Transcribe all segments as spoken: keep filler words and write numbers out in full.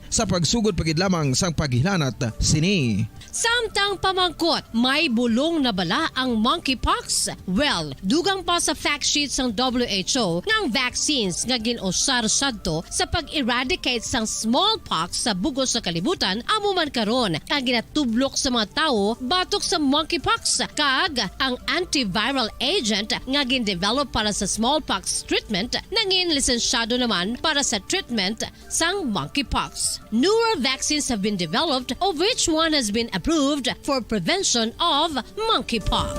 sa pagsugod pa gid lamang sang paghilanat sini. Samtang pamangkot, may bulong na bala ang monkeypox? Well, dugang pa sa fact sheet sang W H O nga ang vaccines nga gin-usar sadto sa pag-eradicate sang smallpox sa bug-os nga kalibutan amo man karon ang ginatublok sa mga tawo batok sa monkeypox, kag ang antiviral agent nga gin-develop para sa smallpox treatment nangin lisensyado naman para sa treatment sang monkeypox. Newer vaccines have been developed, of which one has been approved for prevention of monkeypox.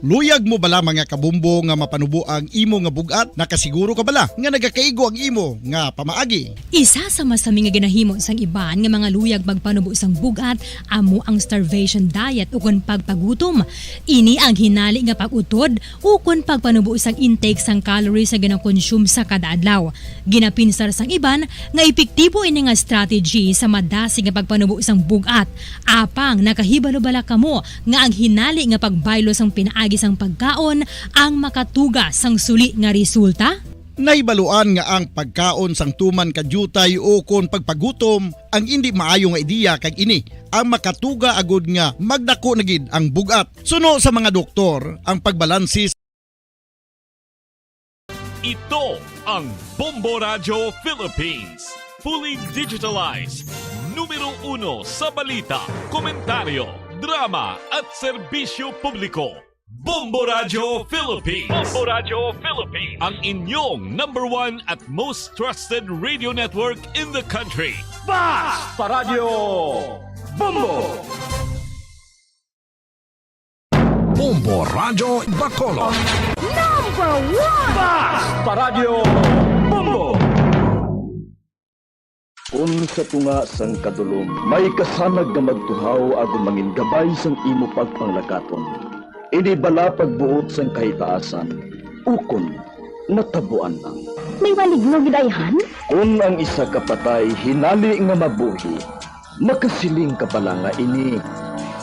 Luyag mo bala, mga kabombo, nga mapanubo ang imo nga bug-at? Nakasiguro ka bala nga nagakaigo ang imo nga pamaagi? Isa sa masami nga ginahimo sang iban nga mga luyag magpanubo sang bug-at amo ang starvation diet ukon pagpagutom. Ini ang hinali nga pag-utod ukon pagpanubo sang intake sang calories nga ginakonsume sa kada adlaw. Ginapinsar sang iban nga epektibo ini nga strategy sa madasig nga pagpanubo sang bug-at. Apang nakahibalo bala kamo nga ang hinali nga pagbaylo sang pinaagi sang pagkaon ang makatuga sang suli nga resulta? Nahibaluan nga ang pagkaon sang tuman ka diutay ukon pagpagutom ang indi maayo nga ideya, kag ini ang makatuga agud nga magdako na gid ang bug-at. Suno sa mga doktor, ang pagbalanse Ito ang Bombo Radyo Philippines. Fully digitalized. Numero uno sa balita, komentaryo, drama at serbisyo publiko. Bombo Radyo Philippines. Bombo Radyo Philippines. Ang inyong number one at most trusted radio network in the country. Basta Radyo Bombo! Bombo Radyo Bacolod. Number one! Basta Radyo Bombo! Kun sa tunga sang kadulom may kasanag nga magtuhaw agud mangin gabay sang imo pagpanglakaton, ini bala pagbuot sang kahitaasan, ukon natabuan lang. May maligno gid ayhan? Kun ang isa ka patay hinali nga mabuhi, makasiling ka bala nga ini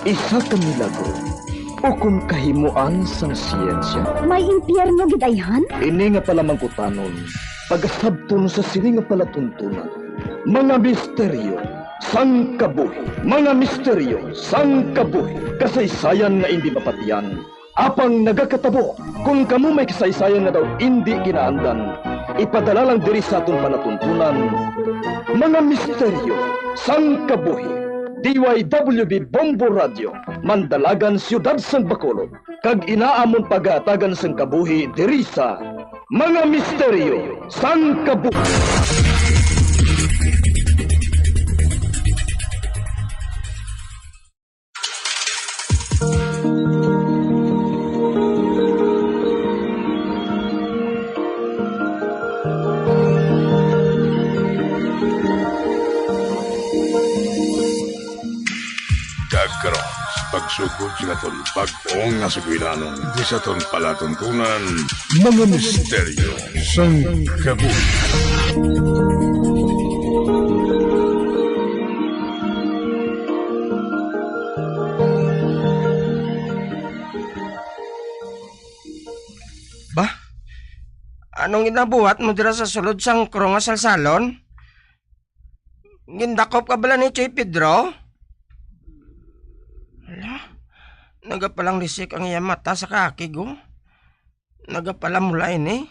isa ka milagro ukon kahimoan sang siyensya? May impyerno gid ayhan? Ini nga palamangkutanon, pagasabton sa sini nga palatuntunan, mga misteryo sang kabuhi, mga misteryo sang kabuhi, kasaysayan nga indi mapatian. Apang nagakatabo, kon kamo may kasaysayan nga daw indi kinaandan, ipadala lang diri sa aton palatuntunan, mga misteryo sang kabuhi. D Y W B Bombo Radio, Mandalagan, Siyudad sang Bacolod, kag ina amon pagahatagan sang kabuhi diri sa Mga Misteryo sang Kabuhi. Kag karon, sa pagsugod sa aton bag-o nga sugilanon, di sa aton palatuntunan, mga misteryo sang kabuhi. Ba? Anong ginabuhat mo dira sa sulod sang krong nga salsalon? Gindakop ka bala ni Choy Pedro? Hala, nagapalang lisik ang iya mata sa kaakig, oh. Nagapalamula ini.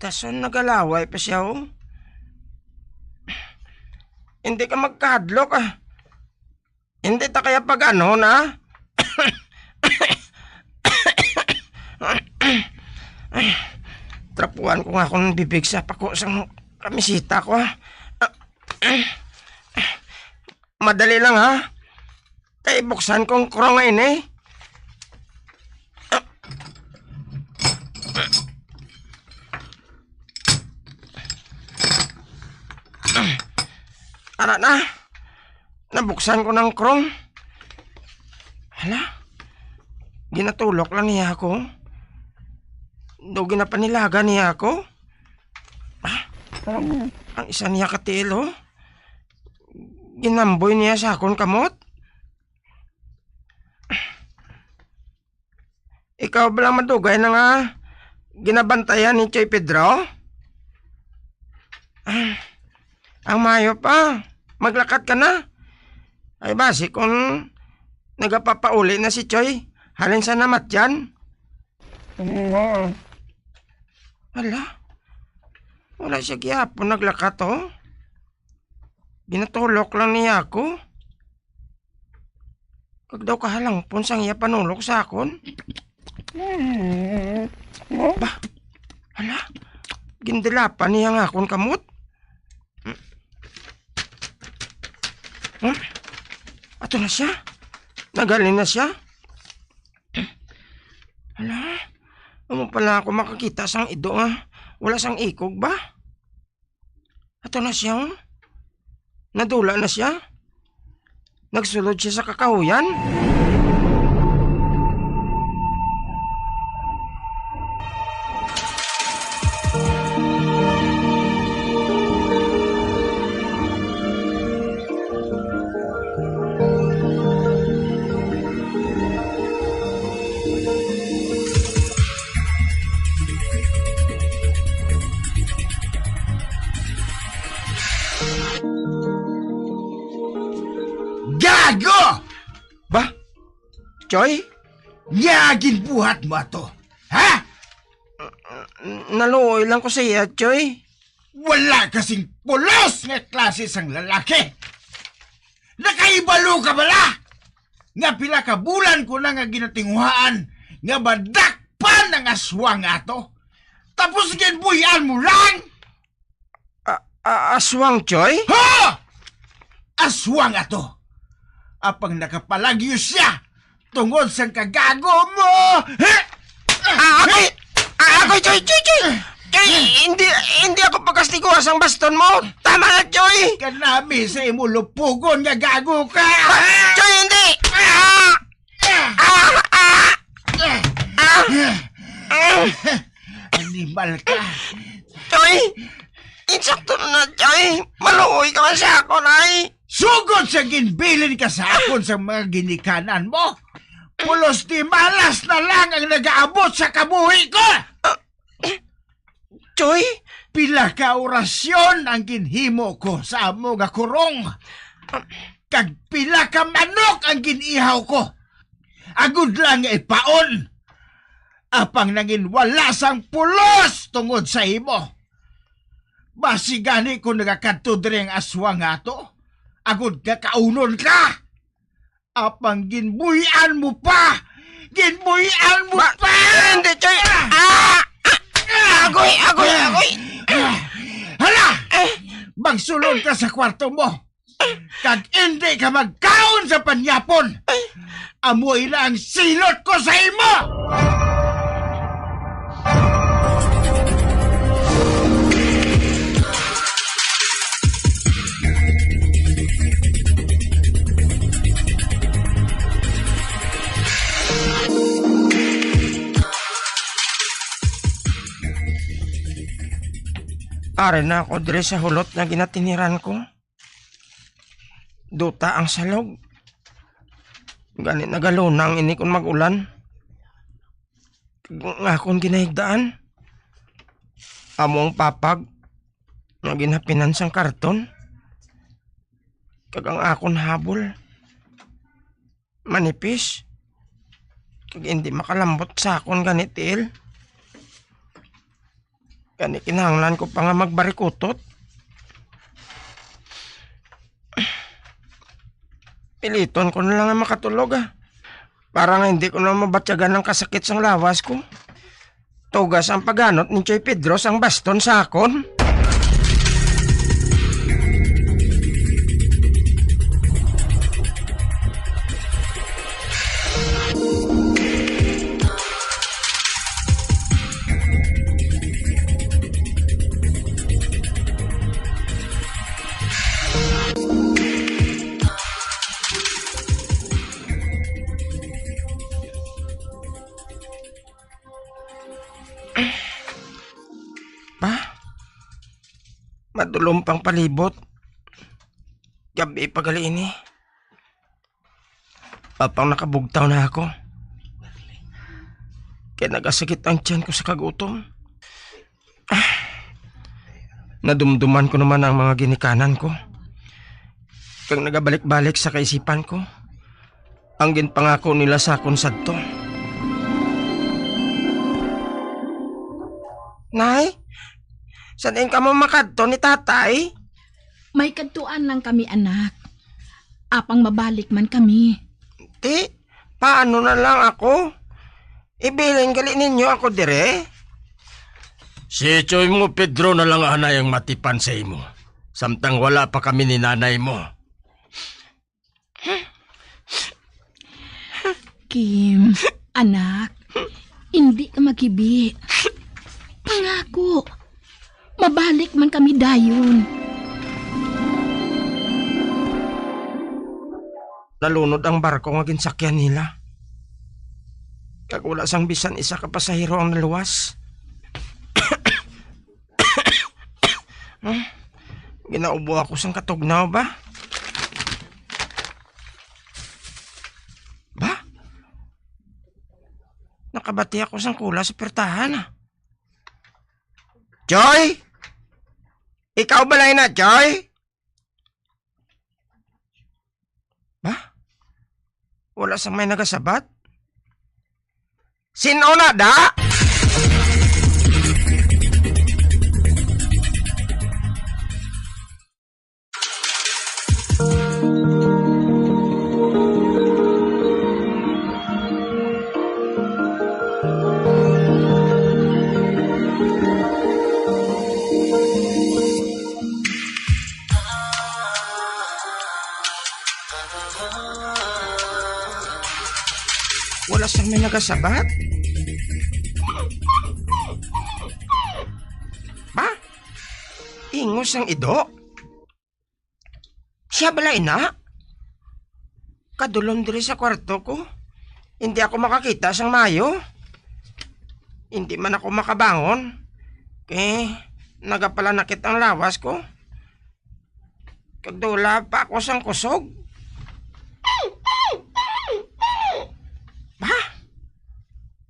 Dason nagalaway pa siya, oh. Hindi ka magkahadlok, ah. Hindi ta kaya pag-ano na? Trapuan ko nga akong bibig sa pako sang kamisita ko, ha? Madali lang, ha? Kay buksan kong krong ini. Ara na. Nabuksan ko ng krong. Hala, ginatulok lang niya ako. Daw ginapanilaga niya ako. Ah, ang isa niya ka tiil, oh. Ginamboy niya sa akon kamot. Ikaw bala madugay na nga ginabantayan ni Choy Pedro? Ah, ang maayo pa, maglakat ka na. Ay, basi kung nagapapauli na si Choy, halin sa namatyan. Hala, wala siya gihapon naglakat, oh. Ginatulok lang niya ako. Kag daw kahalangpon sang iya panulok sa akon. Ba? Hala? Gindilapan niya nga akon kamot? Hmm? Ato na siya. Nagalin na siya. Hala? Amo pala ako makakita sang ido nga wala sang ikog ba? Ato na siya, oh. Nadula na siya. Nagsulod siya sa kakahuyan. Gago! Ba? Choy? Nga ginbuhat mo ato, ha? Naluoy lang ko sa iya, Choy. Wala ka sing pulos nga klase sang lalaki. Nakahibalo ka bala nga pila ka bulan ko na nga ginatinguhaan nga madakpan ang aswang ato? Tapos ginbuy-an mo lang? A-, a-, aswang, Choy? Ha? Aswang ato. Apang nakapalagyo siya tungod sang kagago mo. Ha? Ah, akoy, ah, akoy, Choy, Choy, Choy. Choy, hindi, hindi ako pagkastiguha sang baston mo. Tama na, Choy. Kanami sa imo lupugon nga gago ka. Ah, Choy, hindi. Ah! Ah! Ah! Ah! Ah! Animal ka. Choy! Insakto na na, Choy! Maluoy ka man sa akon, ay! Sugod sa ginbilin ka sa akon sa mga ginikanan mo, pulos di malas na lang ang nagaabot sa kabuhi ko! Choy? Pila ka orasyon ang ginhimo ko sa amo nga kurong, kag pila ka manok ang gin-ihaw ko, agod lang nga ipaon. Apang nangin wala sang pulos tungod sa imo. Basi gani kon nagakadto diri ang aswang nga ato, agod nga kaunon ka. Apang ginbuy-an mo pa! Ginbuy-an mo Ma-, pa! Hindi, Choy! Ah! Ah! Ah! Agoy! Agoy! Agoy! Hala! Eh! Magsulod ka sa kwarto mo! Kag hindi ka magkaon sa panyapon! Amo ina ang silot ko sa imo! Ari na ako diri sa hulot nga ginatiniran ko. Duta ang salog. Gani nagalunang ini kon mag-ulan. Nga akon ginahigdaan. Amo ang papag nga ginhapinan sang karton. Kag ang akon habol manipis. Kag hindi makalambot sa akon gani tiil. Gani kinahanglan ko pa nga magbarikutot. Piliton ko na lang nga makatulog, ah. Para nga hindi ko na mabatyagan ang kasakit sang lawas ko. Tugas ang paghanot ni Choy Pedro sang baston sa akon. Pa, madulom pang palibot. Gabi pa gali ini. Apang nakabugtaw na ako. Kay nagasakit ang tiyan ko sa kagutom. Ah. Nadumduman ko naman ang mga ginikanan ko, kag nagabalik-balik sa kaisipan ko ang ginpangako nila sa akon sadto. Nay, san-in kamo makadto ni tatay? May kadtuan lang kami, anak. Apang mabalik man kami. Ti, paano na lang ako? Ibilin gali ninyo ako dire? Si Choy mo, Pedro, na lang anay ang matipan sa imo, samtang wala pa kami ni nanay mo. Kim, anak, hindi ka maghibi. Pangako, mabalik man kami dayon. Nalunod ang barko nga ginsakyan nila, kag wala sang bisan isa ka pasahero ang naluwas. Hmm? Ginaubo ako sang katugnaw ba? Ba? Nakabati ako sang kula sa pertahan, ah. Joy? Ikaw balay na, Joy? Ba? Wala sang may nagasabat? Sin-o na, da? Wala sang may nagasabat? Ba? Ingos ang ido? Siya bala ina? Kadulom diri sa kwarto ko. Hindi ako makakita sang maayo. Hindi man ako makabangon. Kay nagapalanakit ang lawas ko. Kag dula pa ako sang kusog. Ba?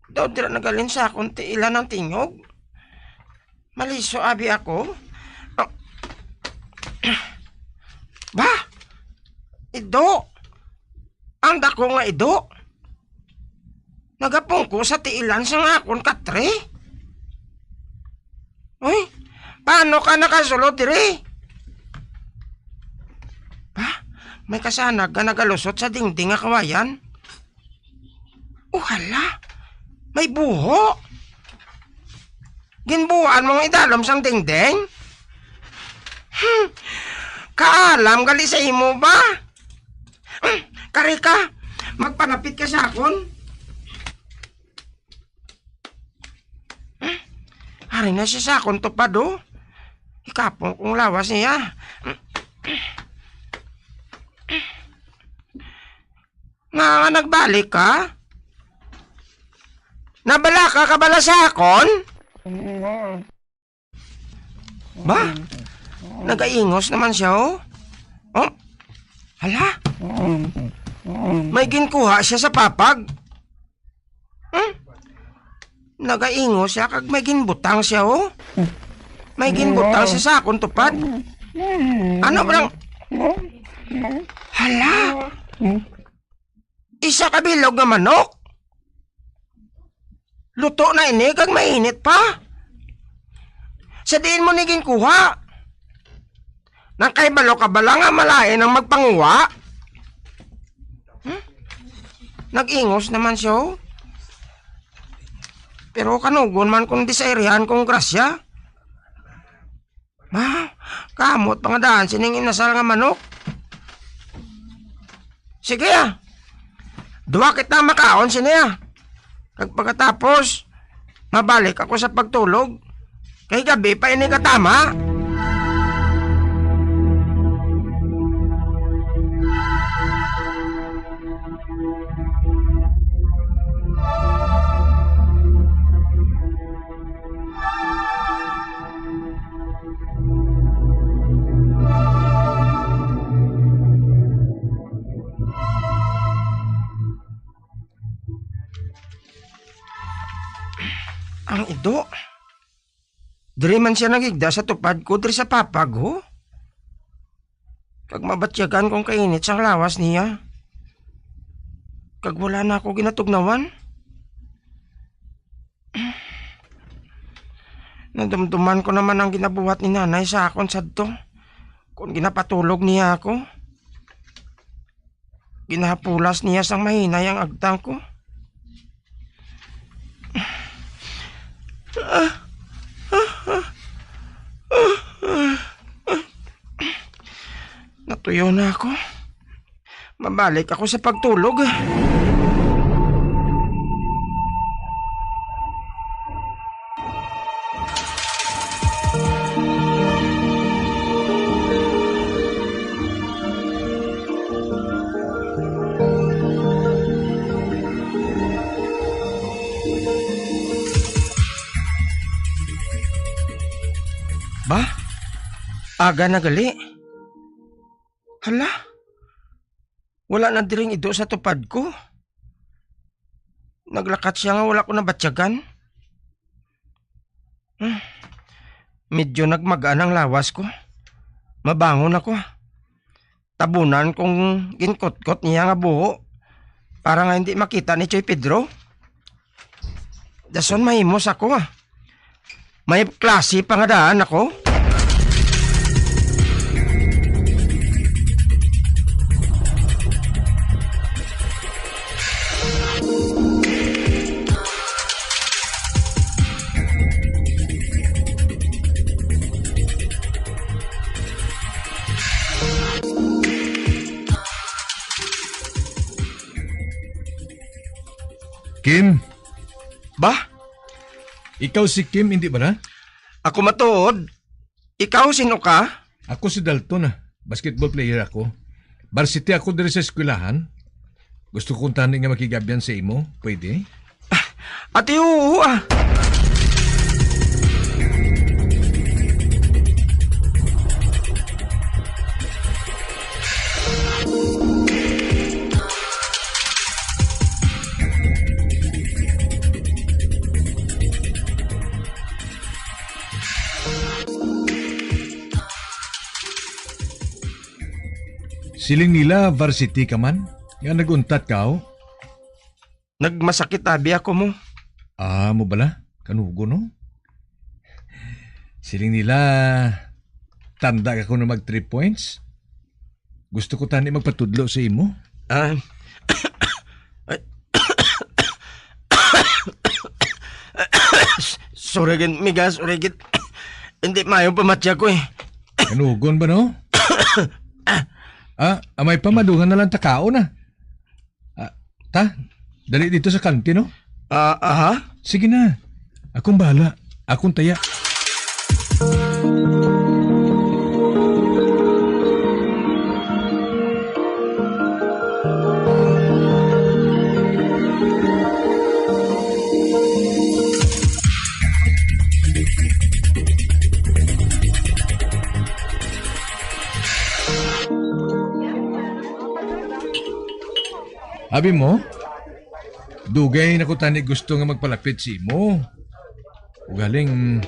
Daw dira nagalin sa akon tiilan ang tingog. Maliso abi ako. Ba? Ido. Ang dako nga ido. Nagapungko sa tiilan sang akon katre. Uy, paano ka nakasulod diri? Ba? May kasanag nga nagalusot sa dingding nga kawayan. Oh, hala. May buho. Ginbuhan mo nga idalom sang dingding? Hmm. Kaalam gali sa imo ba? Hmm. Kari ka. Magpanapit ka sa akon. Hmm. Ari na siya sa akon tupad, oh. Ikapon kong lawas niya. Nga, nga nagbalik ka? Nabalaka ka bala sa akon? Ba? Nagaingos naman siya, oh. Oh? Hala? May ginkuha siya sa papag. Hmm? Nagaingos siya kag may ginbutang siya, oh. May ginbutang siya sa akon tupad. Ano ba lang? Hala? Isa ka bilog nga manok? Luto na ini kag mainit pa. Sa diin mo ni ginkuha? Nang kahibalo ka bala nga malain ang magpanguha? Hmm? Nag-ingos naman siya, oh. Pero kanugon man kung disayrihan kong grasya. Ma, kamot pa nga daan sining inasal nga manok. Sige, ah. Duwa kita makaon sini, ah. Kag pagkatapos, mabalik ako sa pagtulog. Kay gabi pa ini katama. Ang ido. Diri man sia nagigda sa tupad ko, diri sa papag, ho. Kag mabatyagan kong kainit sang lawas niya. Kag wala na ako ginatugnawan. Nadumduman ko naman ang ginabuhat ni Nanay sa akon sadto, kon ginapatulog niya ako. Ginahapulas niya sang mahinay ang agtang ko. Natuyo na ako. Mabalik ako sa pagtulog. Ba? Aga na gali. Hala? Wala na diring ido sa tupad ko. Naglakat siya nga wala ko nabatyagan. Hmm. Medyo nagmagaan ang lawas ko. Mabangon ako. Tabunan kong ginkutkot niya nga buho para nga hindi makita ni Choy Pedro. Dason mahimos ako, ah. May klase pa nga daan ako. Kim? Ba? Ikaw si Kim, hindi ba na? Ako matuod. Ikaw, sino ka? Ako si Dalton, ah. Basketball player ako. Varsity ako diri sa eskwelahan. Gusto ko tani nga makigabyan sa imo. Pwede? Ah, ati, oo, ah. Siling nila, varsity ka man, nga nag-untat ka, oh. Nagmasakit abi ako mo. Ah, mo bala? Kanugo, no? Siling nila, tanda ka ko na mag three points. Gusto ko tani magpatudlo sa imo. Ah. Ay. Sorry gid, migas, sorry gid. Hindi mayo pamatya ko eh. Kanugon ba, no? Ah, amay pa, madungan na lang ta kaon, ah. Ah, ta, dali dito sa kantin, no? Ah, aha? Sige na. Akong bahala. Akong taya. Abi mo, dugay na ko tani gusto nga magpalapit sa imo. Ugaling,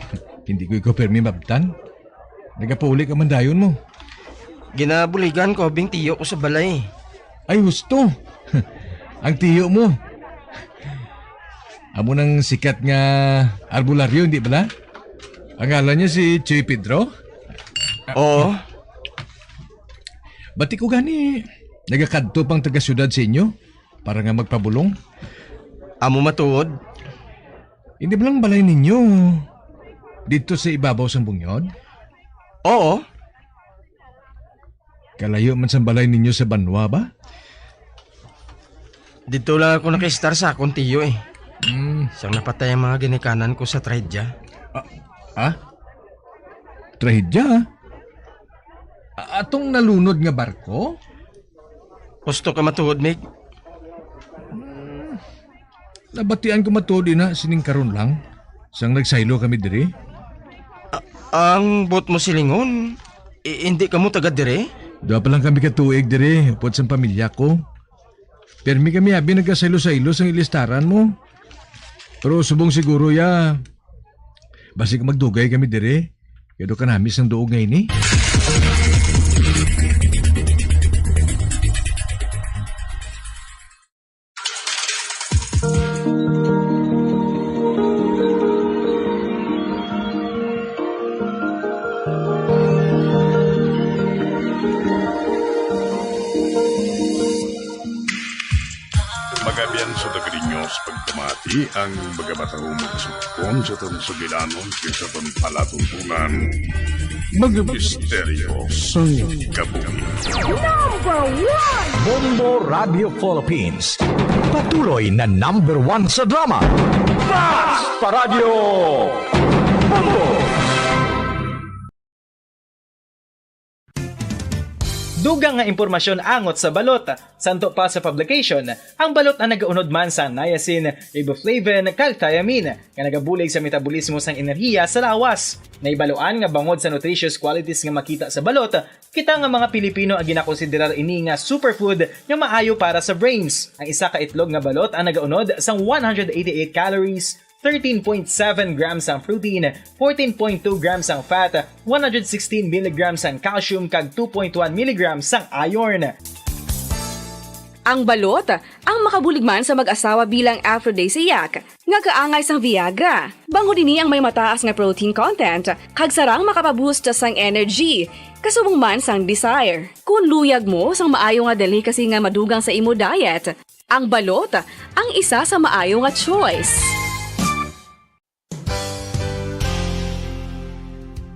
hindi ko ikaw permi mabtan. Nagapauli ka man dayon mo. Ginabuligan ko bing tiyo ko sa balay. Ay, husto. Ang tiyo mo. Amo nang sikat nga albularyo, hindi bala? Ang ngalan niya si Chuy Pedro? Oo. Bati ko gani, nagakadto pang taga-syudad sa inyo para nga magpabulong? Amo matuod. Hindi ba lang balay ninyo dito sa ibabaw sang bungod? Oo. Kalayo man sang balay ninyo sa banwa ba? Dito lang ako nakaistar sa akong tiyo eh. Hmm. Sang napatay ang mga ginikanan ko sa trahedya. Ah, ah? Trahedya? A-, atong nalunod nga barko? Gusto ka matuod, Mig? Hmm. Nabatian ko matuod ina sining karon lang, sang nagsaylo kami diri. A-, ang buot mo silingon, i-, hindi kamo taga diri? Duha pa lang kami ka tuig diri, upod sang pamilya ko. Permi kami abi nagkasaylo-saylo sang ilistaran mo. Pero subong siguro ya, Basig magdugay kami diri. Kay daw kanami sang duog nga ini. Magabian sa Dagari News, pagpamati ang mga matahumog sugpon sa atong sugilanon kag sa atong palatuntunan. Mga misteryo sang kabuhi. Number one! Bombo Radio Philippines. Patuloy na number one sa drama. Basta Radyo Bombo! Dugang nga impormasyon angot sa balot. Santo pa sa publication, ang balot ang nagaunod man sang niacin, riboflavin, kag thiamine, nga nagabulig sa metabolismo sang enerhiya sa lawas. Nahibaluan nga bangod sa nutritious qualities nga makita sa balot, kita nga mga Pilipino ang ginakonsiderar ini nga superfood nga maayo para sa brains. Ang isa ka itlog nga balot ang nagaunod sang one hundred eighty-eight calories, thirteen point seven grams ang protein, fourteen point two grams ang fat, one hundred sixteen milligrams ang calcium, kag two point one milligrams ang iron. Ang balot ang makabulig man sa mag-asawa bilang aphrodisiac nga kaangay sang Viagra. Bangod ini ang may mataas nga protein content kag sarang makapaboost sang energy, kasubong man sang desire. Kon luyag mo sang maayo nga delicacy nga madugang sa imo diet, ang balot ang isa sa maayo nga choice.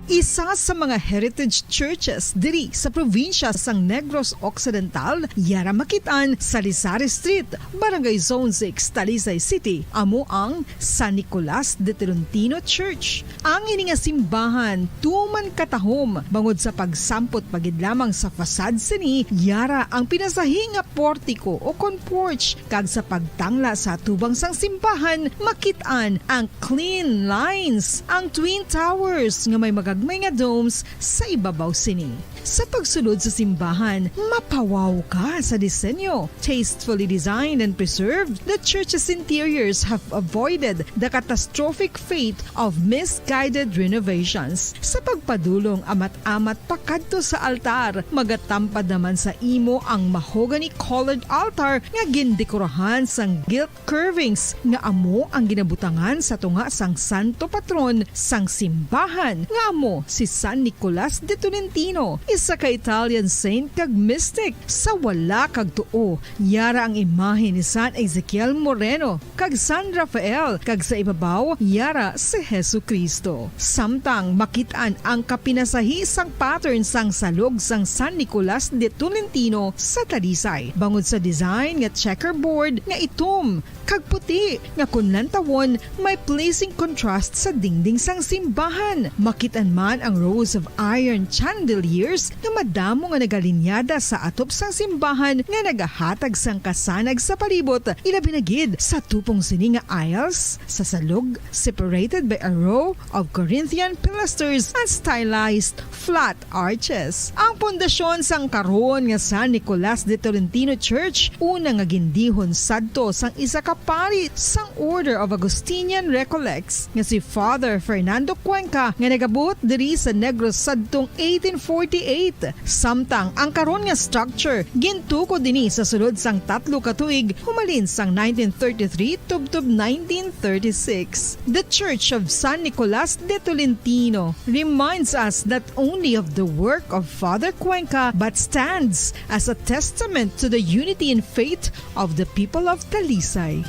Isa sa mga heritage churches diri sa probinsya sang Negros Occidental, yara makit-an sa Rizal Street, Barangay Zone six, Talisay City, amo ang San Nicolas de Tolentino Church. Ang ini nga simbahan tuman katahom bangod sa pagsampot pa gid lamang sa facade sini, yara ang pinasahi nga portiko o kon porch, kag sa pagtangla sa atubang sang simbahan makit-an ang clean lines, ang twin towers nga may magagmay nga domes sa ibabaw sini. Sa pagsulod sa simbahan, mapawaw ka sa disenyo. Tastefully designed and preserved, the church's interiors have avoided the catastrophic fate of misguided renovations. Sa pagpadulong amat-amat pakadto sa altar, magatampad naman sa imo ang mahogany-colored altar nga gindekorahan sang gilt curvings nga amo ang ginabutangan sa tunga sang santo patron sang simbahan, nga amo si San Nicolas de Tolentino, isa ka Italian saint kag mystic. Sa wala kag tuo, yara ang imahe ni San Ezekiel Moreno kag San Rafael, kag sa ibabaw, yara si Jesu-Cristo. Samtang makit-an ang kapinasahi sang pattern sang salog sang San Nicolas de Tolentino sa Talisay, bangod sa design nga checkerboard nga itom kag puti, nga kon lantawon, may pleasing contrast sa dingding sang simbahan. Makit-an man ang rows of iron chandeliers nga madamo nga nagalinyada sa atop sang simbahan nga nagahatag sang kasanag sa palibot, ilabi na gid sa tupong sini nga aisles, sa salog, separated by a row of Corinthian pilasters and stylized flat arches. Ang pundasyon sang karon nga San Nicolas de Tolentino Church, una nga gindihon sadto sang isa ka pari sang Order of Augustinian Recollects nga si Father Fernando Cuenca, nga nagabot diri sa Negros sadtong eighteen forty-eight. Samtang ang karon nga structure gintukod ini sa sulod sang tatlo ka tuig, humalin sang nineteen thirty-three tubtob nineteen thirty-six. The Church of San Nicolas de Tolentino reminds us not only of the work of Father Cuenca, but stands as a testament to the unity in faith of the people of Talisay.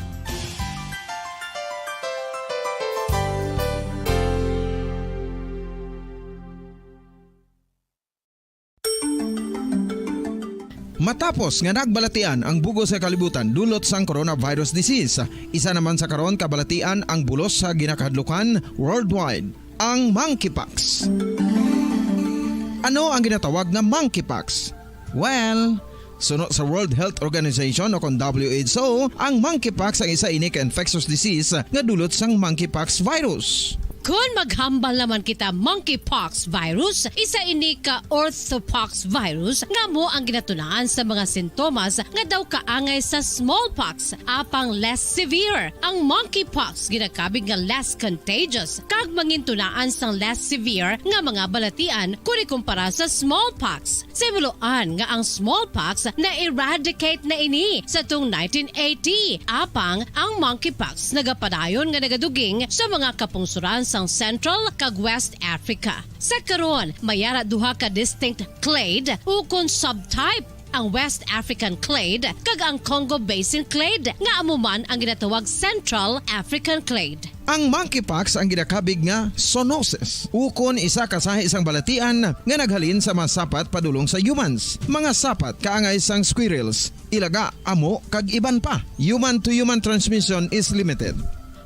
Matapos nga nagbalatian ang bug-os nga kalibutan dulot sang coronavirus disease, isa naman sa karon kabalatian ang bulos sa ginakahadlukan worldwide, ang monkeypox. Ano ang ginatawag nga monkeypox? Well, suno sa World Health Organization o kon W H O, ang monkeypox ang isa ini ka infectious disease nga dulot sang monkeypox virus. Kon maghambal naman kita monkeypox virus, isa ini ka orthopox virus nga amo ang ginatunaan sa mga sintomas nga daw kaangay sa smallpox, apang less severe. Ang monkeypox ginakabig nga less contagious kag mangintunaan sang less severe nga mga balatian kon ikumpara sa smallpox. Sa himuloan nga ang smallpox na-eradicate na ini sa tung nineteen eighty, apang ang monkeypox nagapadayon nga nagaduging sa mga kapungsoran sang Central kag West Africa. Sa karon, may ara duha ka distinct clade ukon subtype, ang West African clade kag ang Congo Basin clade, nga amo man ang ginatawag Central African clade. Ang monkeypox ang ginakabig nga zoonosis, ukon isa ka sahi sang balatian nga naghalin sa mga sapat padulong sa humans, mga sapat kaangay sang squirrels, ilaga, amo, kag iban pa. Human-to-human transmission is limited.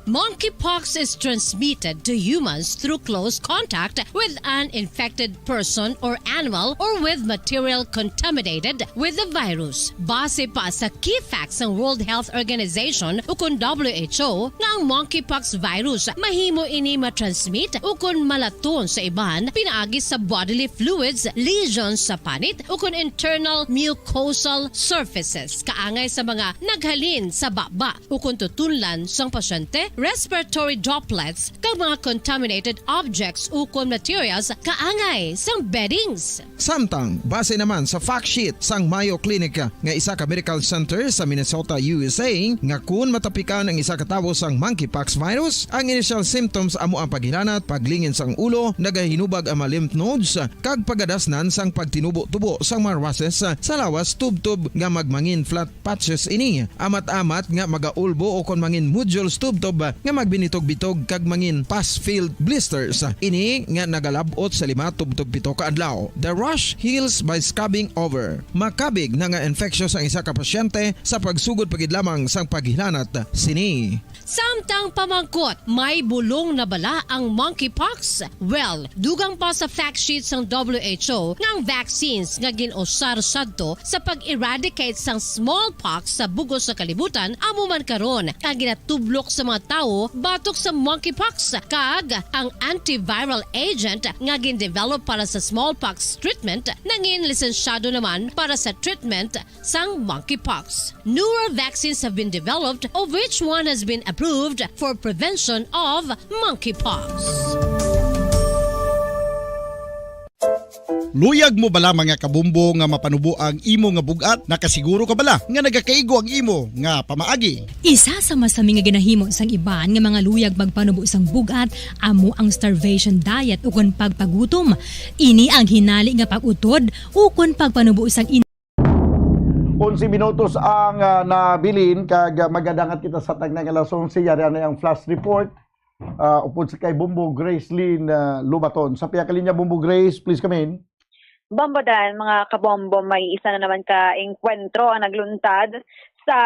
Monkeypox is transmitted to humans through close contact with an infected person or animal or with material contaminated with the virus. Base pa sa key facts sang World Health Organization ukon W H O, nga ang monkeypox virus mahimo ini matransmit ukon malaton sa iban pinaagi sa bodily fluids, lesions sa panit, ukon internal mucosal surfaces, kaangay sa mga naghalin sa baba ukon tutunlan sang pasyente, respiratory droplets, kag mga contaminated objects ukon materials kaangay sang beddings. Samtang, base naman sa fact sheet sang Mayo Clinic nga isa ka medical center sa Minnesota, U S A, nga kun matapikan ang isa ka tawo sang monkeypox virus, ang initial symptoms amo ang paghilanat, paglingin sang ulo, nagahinubag ang mga lymph nodes, kag pagadasnan sang pagtinubo-tubo sang mga rushes sa lawas tubtob nga magmangin flat patches ini, amat-amat nga magaulbo ukon mangin nodules tubtob nga magbinitog-bitog kag mangin pus-filled blisters. Ini nga nagalab-ot sa lima tubtob pito ka adlaw. The rash heals by scabbing over. Makabig na nga infectious ang isa ka pasyente sa pagsugod pa gid lamang sang paghilanat sini. Samtang pamangkot, may bulong na bala ang monkeypox? Well, dugang pa sa fact sheet sang W H O nga ang vaccines nga gin-usar sadto sa pag-eradicate sang smallpox sa bug-os nga kalibutan amo man karon ang ginatublok sa mga tawo batok sa monkeypox, kag ang antiviral agent nga gin-develop para sa smallpox treatment nangin lisensyado naman para sa treatment sang monkeypox. Newer vaccines have been developed, of which one has been approved for prevention of monkeypox. Luyag mo bala, mga kabombo, nga mapanubo ang imo nga bug-at? Nakasiguro ka bala nga nagakaigo ang imo nga pamaagi? Isa sa masami nga ginahimo sang iban nga mga luyag magpanubo sang bug-at amo ang starvation diet ukon pagpagutom. Ini ang hinali nga pag-utod ukon pagpanubo sang in- Onse minutos ang ah, nabilin kag ah, magadangat kita sa tagna nga alas onse. Yari na ang flash report ah, upod sa kay Bombo Grace Lynn ah, Lubaton. Sa pihak linya, Bombo Grace, please come in. Bombo Dan, mga kabombo, may isa na naman ka engkwentro ang nagluntad sa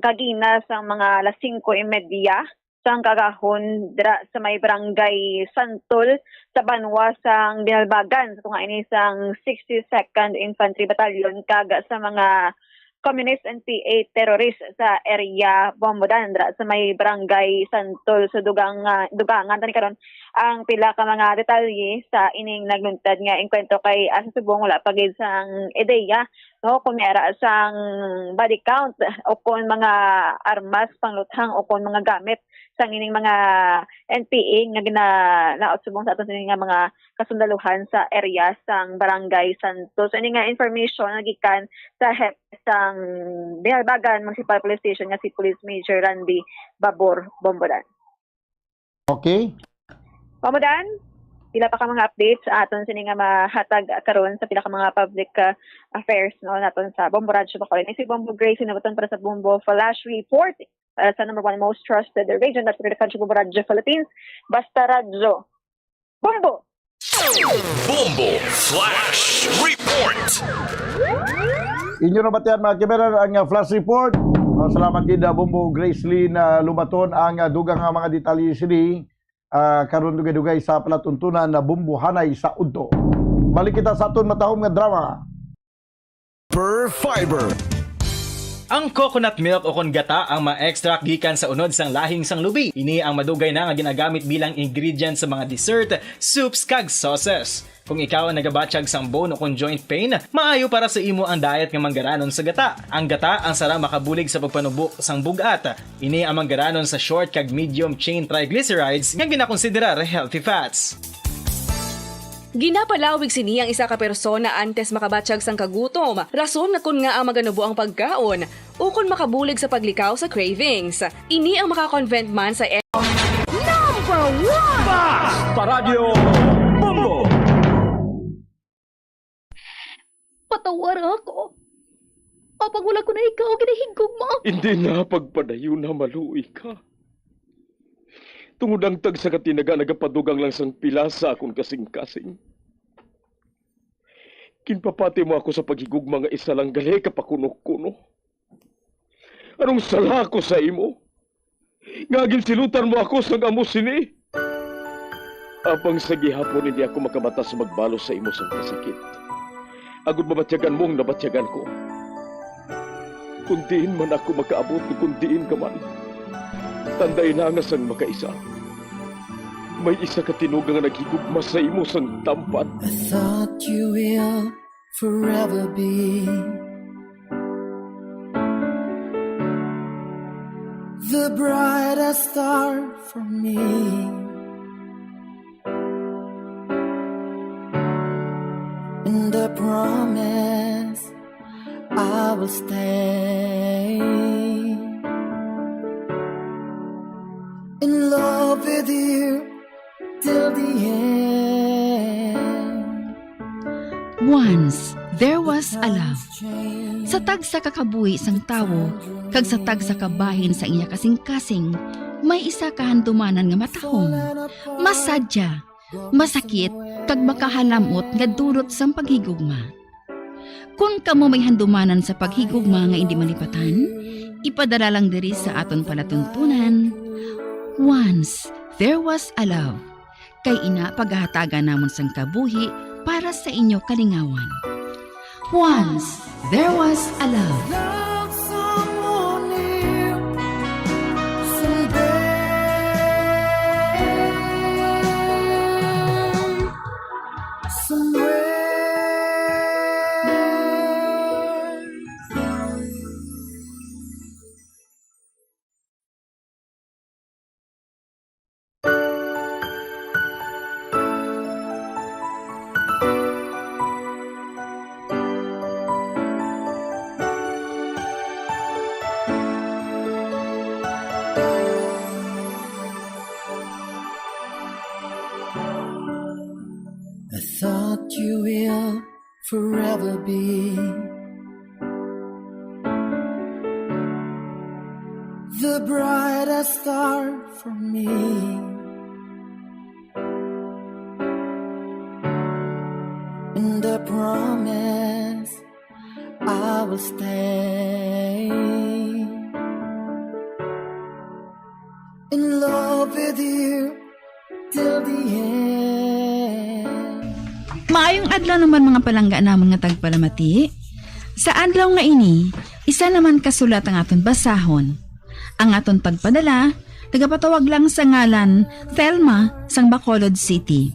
kagina sa mga alas singko y media sang kagahon dira sa may barangay Santol sa banwa sang Binalbagan, sa tunga ini sang sixty-second Infantry Battalion kag sa mga Communist N P A terrorist sa area Bombodan dira sa may barangay Santol. So dugang, ah, dugangan tani karon ang pila ka mga detalye sa ining nagluntad nga engkwentro, kay, ah, sa subong wala pa gid sang ideya, no, kung may ara sang body count o kung mga armas, pangluthang o kung mga gamit sang ining mga N P A nga ginalaot subong sa aton sini nga mga kasundaluhan sa area sang Barangay Santos. Ini nga information nagikan sa hepe sang Binalbagan Municipal Police Station nga si Police Major Randy Babor Bombodan. Okay. Bombodan, pila pa ka mga updates aton sini nga mahatag karon sa pila ka mga public, ah, affairs, no, naton sa Bombo Radyo Bacolod. Ini si Bombo Grace Sinabaton para sa Bombo Flash Report, para sa number one most trusted radio network in the country, Bombo Radyo Philippines. Basta Radyo. Bombo! Bombo Flash Report. Inyo na batian, mga kiberan, ang ah, flash report. Ah, salamat gid, ah, Bombo Grace Lynn ah, Lubaton, ang ah, dugang nga mga detalye sini ah, karon dugay-dugay sa palatuntunan na Bombo Hanay sa Udto. Balik kita sa aton matahom nga drama. Per Fiber. Ang coconut milk o kon gata ang ma-extract gikan sa unod sang lahing sang lubi. Ini ang madugay na nga ginagamit bilang ingredient sa mga dessert, soups, kag sauces. Kung ikaw ang nagabatyag sang bone o kon joint pain, maayo para sa imo ang diet nga manggaranon sa gata. Ang gata ang sarang makabulig sa pagpanubo sang bug-at. Ini ang manggaranon sa short kag medium chain triglycerides nga ginakonsiderar healthy fats. Ginapalawig sini ang isa ka persona antes makabatyag sang kagutom, rason nga kon ngaa maganubo ang pagkaon, ukon makabulig sa paglikaw sa cravings. Ini ang maka-convent man sa e- Number one! Fast Paradyo Bombo! Patawara ako. Apang wala ko na ikaw ginahigugma. Hindi na pagpadayon na maluoy ka. Tungod ang tagsa ka tinaga nagapadugang lang sang pila sa akon kasing-kasing. Ginpapati mo ako sa paghigugma nga isa lang gali ka pakuno-kuno. Anong sala ko sa imo? Nga ginsilutan mo ako sang amo sini? Apang sa gihapon hindi ako makamata sa magbalos sa imo sang kasakit. Agod mabatyagan mo ang nabatyagan ko. Kung diin man ako makaabot o kung diin ka man, tandai na nga sang makaisa, may isa ka tinuga nga naghigugma sa imo sang tampad. I thought you will forever be the brightest star for me. And I promise I will stay in love with you till the end. Once, there was a love. Sa tagsa ka kabuhi sang tawo, kag sa tagsa ka bahin sa iya kasing-kasing, may isa ka handumanan nga matahom, masadya, masakit, kag makahalamot nga dulot sang paghigugma. Kon kamo may handumanan sa paghigugma nga indi malipatan, ipadala lang diri sa aton palatuntunan. Once, there was a love. Kay ina pagahatagan namon sang kabuhi para sa inyo kalingawan. Once, there was a love. Love someone new, someday, somewhere. I thought you will forever be the brightest star for me. And I promise I will stay in love with you till the end. Maayong adlaw naman, mga palangga namon nga tagpalamati. Sa adlaw nga ini, isa naman ka sulat ang aton basahon. Ang aton pagpadala, nagapatawag lang sa ngalan Thelma sang Bacolod City.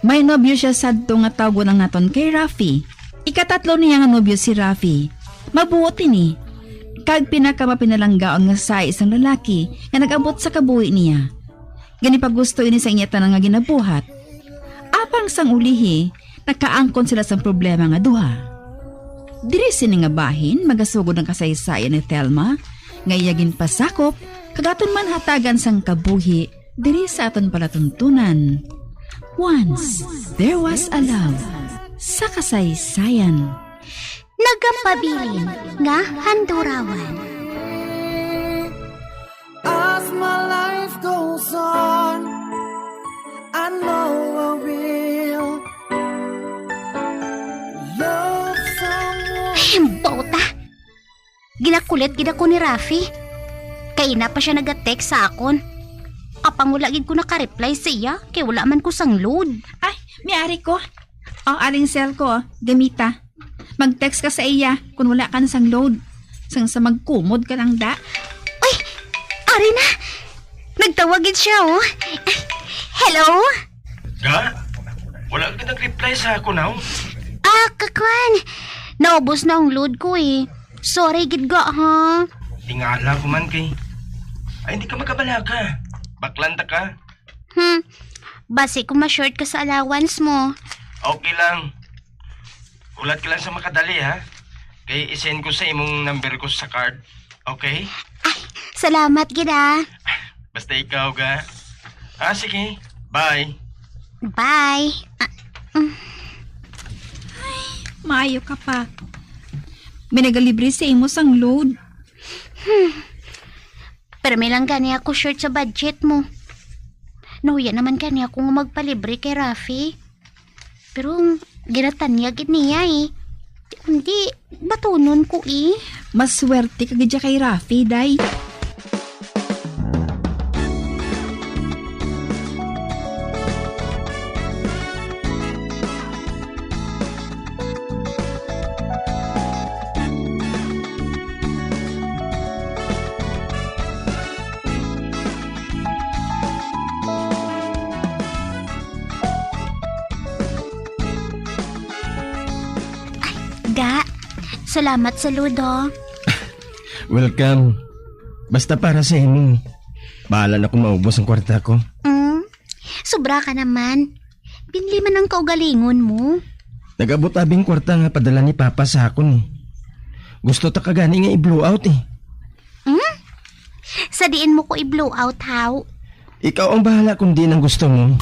May nobyo siya sadto nga tawgon lang naton kay Rafi. Ikatatlo niya nga nobyo si Rafi. Mabuot ini, kag pinakamapinalanggaon nga sahi sang lalaki nga nag-abot sa kabuhi niya. Gani pagusto ini sa iya tanan nga ginabuhat. Apang sang ulihi, nakaangkon sila sang problema nga duha. Diri sini nga bahin magasugod ang kasaysayan ni Thelma nga iya ginpasakop kag aton man hatagan sang kabuhi diri sa aton palatuntunan. Once, there was a love sa kasaysayan. Nagapabilin nga handurawan. As my life goes on, I know I will love someone. Ay, ang bota! Ginakulit gid ako ni Rafi. Kay ina pa siya nag-text sa akon. Apang wala gid ko naka-reply sa iya, kay wala man ko sang load. Ay, miari ko. Oh, aring cell ko, oh. Gamita. Mag-text ka sa iya kung wala ka na sang load. Sang sa magkumod ka lang, da. Ay, ari na. Nagtawag gid siya, oh. Hello? Ga? Wala ka nag-reply sa ako, no? Ah, kakwan. Naubos na ang load ko, eh. Sorry gid ga, ha? Tingala ko man kay. Ay, hindi ka magkabalaga. Baklan ta ka. Hmm. Basi ko ma-short ka sa allowance mo. Okay lang. Hulat ka lang sa makadali, ha? Kay i-send ko sa imong number ko sa card. Okay? Ay, salamat gid, ah. Basta ikaw, ga. Ah, sige. Bye. Bye. Ah, mm. Maayo ka pa. May nagalibre sa imo sang load. Hmm. Pero may lang gani ako short sa budget mo. Nahuya naman gani ako nga magpalibre kay Rafi. Pero ginatanyag gid niya, eh. Kundi, batunon ko, eh. Maswerte ka gid kay Rafi, day. Ga, salamat sa load, oh. Welcome. Basta para sa imo. Bahala na kung maubos ang kwarta ko. Mm, sobra ka naman. Binli man ang kaugalingon mo. Nag-abot abing kwarta nga padala ni Papa sa akon, eh. Gusto ta ka gani nga i-blow out, eh. Hmm? Sa diin mo ko i-blow out, haw? Ikaw ang bahala kung diin ang gusto mo.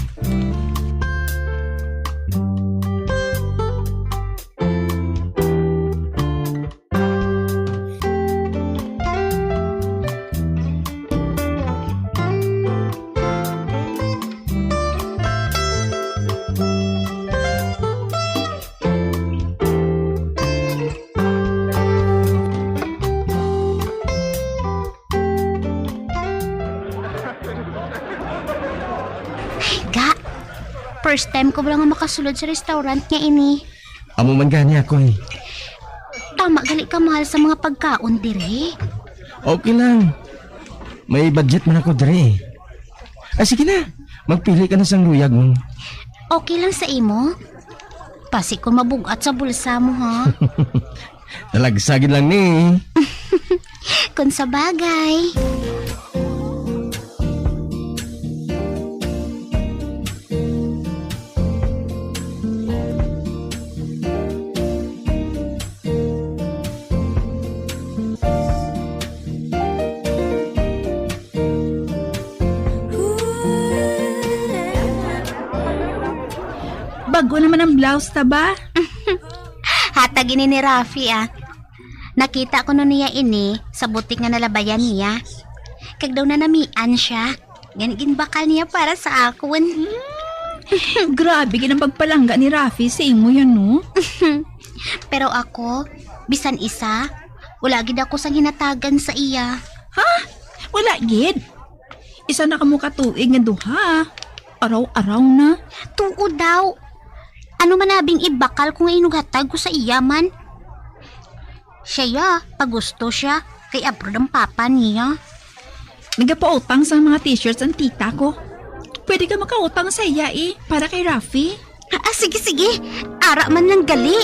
Ay, ga. First time ko bala nga makasulod sa restaurant nga ini. Amo man gani ako, eh. Tama gali ka mahal sa mga pagkaon diri. Okay lang. May budget man ako diri, eh. Ah, sige na. Magpili ka na sang luyag mo. Okay lang sa imo? Basi kung mabug-at sa bulsa mo, ha? Talagsa gid lang ni. Kung sa bagay. Bag-o naman ang blouse ta ba? Hatag ini ni Rafi, ah. Nakita ko no niya ini sa butik nga nalabayan niya. Kag daw nanamian siya. Gani ginbakal niya para sa akon. Grabe gid ang pagpalangga ni Rafi sa imo yan, no? Pero ako, bisan isa, wala gid ako sang hinatagan sa iya. Ha? Wala gid? Isa na kamo ka tuig nga duha. Araw-araw na. Tuo daw. Ano man abing ibakal ko nga inughatag ko sa iya man? Siya ya, pagusto siya. Kay abroad ang papa niya. Nagapautang sa mga t-shirts ang tita ko. Pwede ka makautang sa iya, eh, para kay Rafi. Ah, sige, sige. Ara man lang gali.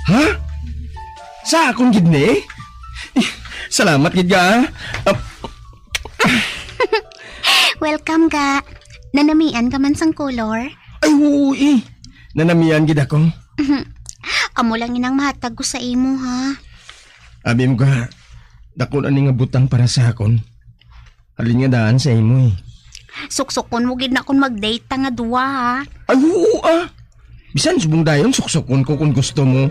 Ha? Sa akon gid ni? Salamat gid ka, ah. Ah. Welcome, ga. Nanamian ka man sang color? Ay, oo, eh. Nanamian gid ako. Amo lang inang mahatag ko sa imo, ha? Abi mo ka, dako na ni nga butang para sa akon. Halin nga daan sa imo, eh. Suksukon mo gid na kung mag-date ta nga duwa, ha? Ay, oo, ah. Bisan subong dayon, suksukon ko kung gusto mo.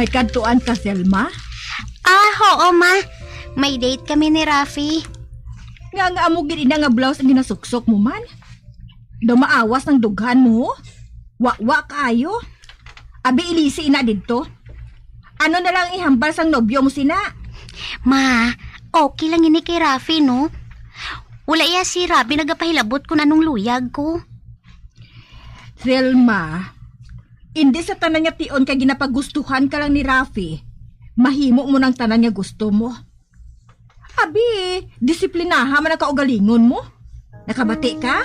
Kadtuan ka, Selma? Ah, oo, ma. May date kami ni Rafi. Nga, nga amo gid ina nga blouse ang ginasuksok mo man? Daw maawas ang dughan mo, ho? Wa-wa kaayo. Abi, ilisi ina didto. Ano na lang ihambal sang nobyo mo sina? Ma, okay lang ini kay Rafi, no? Wala iya si Rafi nagapahilabot kung anong luyag ko. Selma, indi sa tanan nga tion kay ginapagustuhan ka lang ni Rafi, mahimo mo nang tanan nga gusto mo. Abi, disiplinaha man ang kaugalingon mo. Nakabati ka?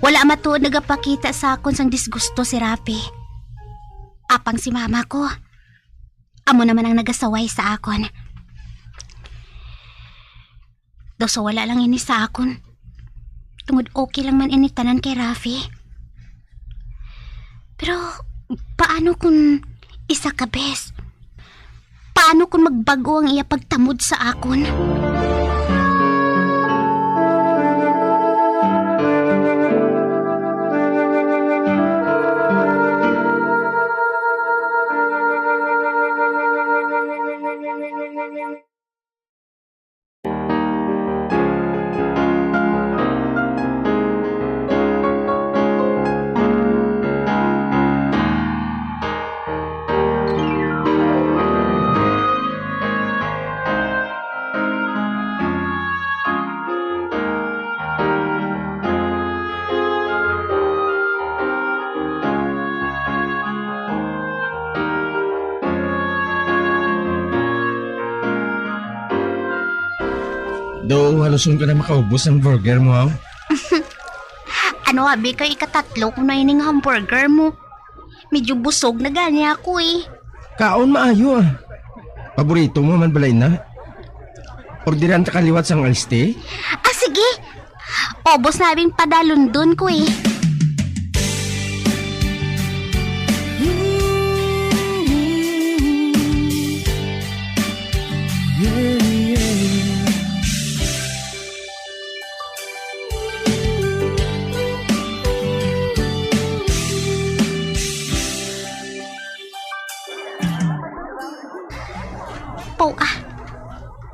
Wala matuod nagapakita sa akon sang disgusto si Rafi. Apang si mama ko, amo naman ang nagasaway sa akon. Daw sa wala lang ini sa akon. Tungod okay lang man ini tanan kay Rafi. Pero paano kung isa ka bes? Paano kung magbag-o ang iya pagtamod sa akon? Do, haluson ka na makaubos ang burger mo, ha? Ano, abi, kay ikatatlo ko na ining hamburger mo. Medyo busog na gani ako, eh. Kaon maayo, ah. Paborito mo man balay na. Orderan ta ka liwat sang iced tea? Ah, sige. Ubos na bing padalundon ko, eh. Pau, ah.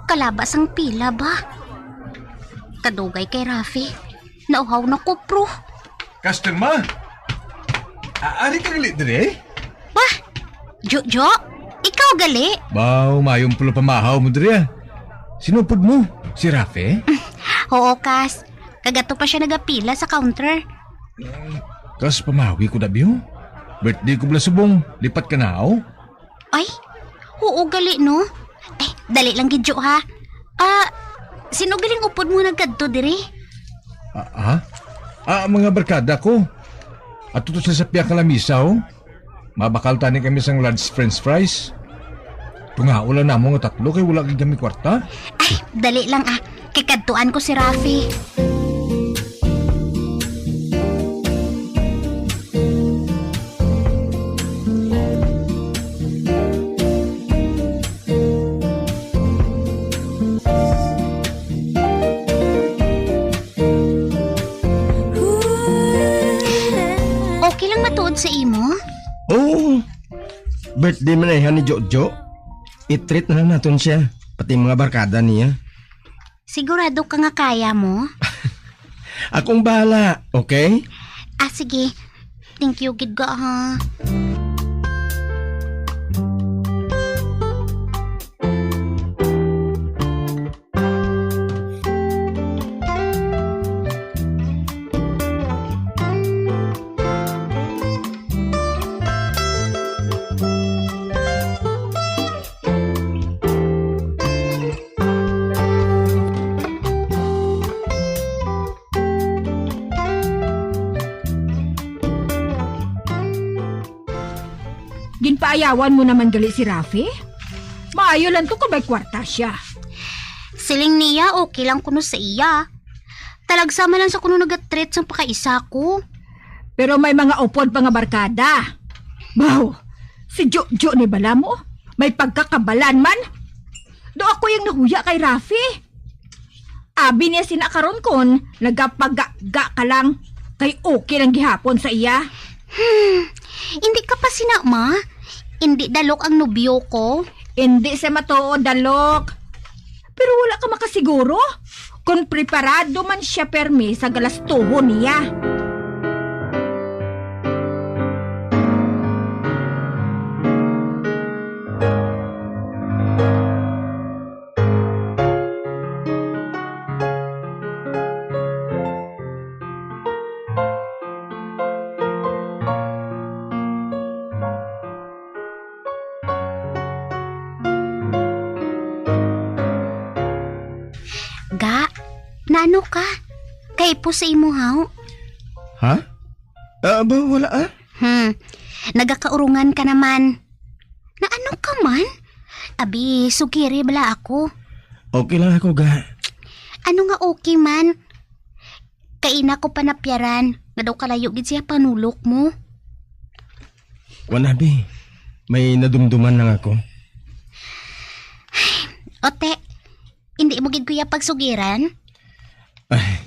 Kalaba sang pila ba? Kadugay kay Rafi. Nauhaw na ko, pro. Customer! Aari ka gali diri? Ba? Jojo? Ikaw gali? Baw, mayong pula pamahaw mo diri, ah. Sinupod mo? Si Rafi? Oo, Kas. Kagato pa siya nagapila sa counter. Kas pamawi ko na, biyo. Birthday ko bala subong. Lipat ka na, oh. Ay, oo gali, no? Eh, dali lang gid, Jo, ha? Ah, sino galing upod mo nagkadto diri? Ah, ah? Ah, mga barkada ko. Ato to sa sapya ka lamisa, oh. Mabakal tani kami sang large french fries. Tungaon lang namo nga tatlo kay wala gid kami kwarta. Ay, dali lang, ah. Kay kadtuan ko si Rafi. Okay lang matuod sa imo? Oo. Birthday man na ni Jojo. I-treat na lang naton siya, pati mga barkada niya. Sigurado ka nga kaya mo? Akong bahala, okay? Ah, sige. Thank you gid ka, ha. Ginpaayawan mo naman gali si Rafi? Maayo lang to kung may kwarta siya. Siling niya, okay lang kuno sa iya. Talagsa man lang sa kuno nagatreat sang pakaisa ko. Pero may mga upod pa nga barkada. Baw, si Jojo ni bala mo, may pagkakabalan man. Do ako yung nahuya kay Rafi. Abi niya sina karon kon nagapagaga ka lang, kay okay lang gihapon sa iya. Hmm, hindi ka pa sina, ma? Hindi dalok ang nobyo ko. Hindi siya matuod, dalok. Pero wala ka makasiguro kung preparado man siya permi sa galastuhon niya. Ga, naano ka? Kaipo sa imo, haw? Ha? Ah, ba, wala, ah. Hmm, nagakaurungan ka naman. Naano ka man? Abi, sugiri bala ako. Okay lang ako, ga. Ano nga okay man? Kaina ko panapyaran nga daw kalayo gid siya panulok mo. Kuan, abi. May nadumduman lang ako. Ote, hindi mo gid kuya pagsugiran? Ay,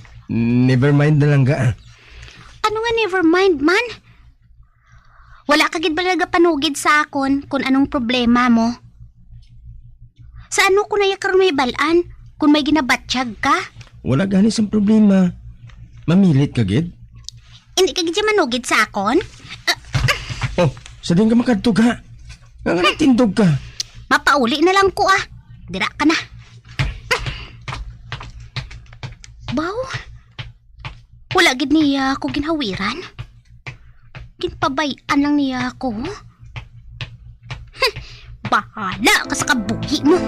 never mind na lang, ga. Ano nga never mind man? Wala ka gid ba nagapanugid sa akon kung anong problema mo? Sa ano ko naya karon may balaan kung may ginabatyag ka? Wala gani sang problema. Mamilit ka gid? Hindi ka gid siya manugid sa akon? Ah, Oh, sa din ka makadto, ga? Nga nga nagtindog ka? Mapauli na lang ko, ah. Dira ka na. Baw, wala gid niya ako ginhawiran. Ginpabay-an lang niya ako. Bahala ka sa kabuhi mo.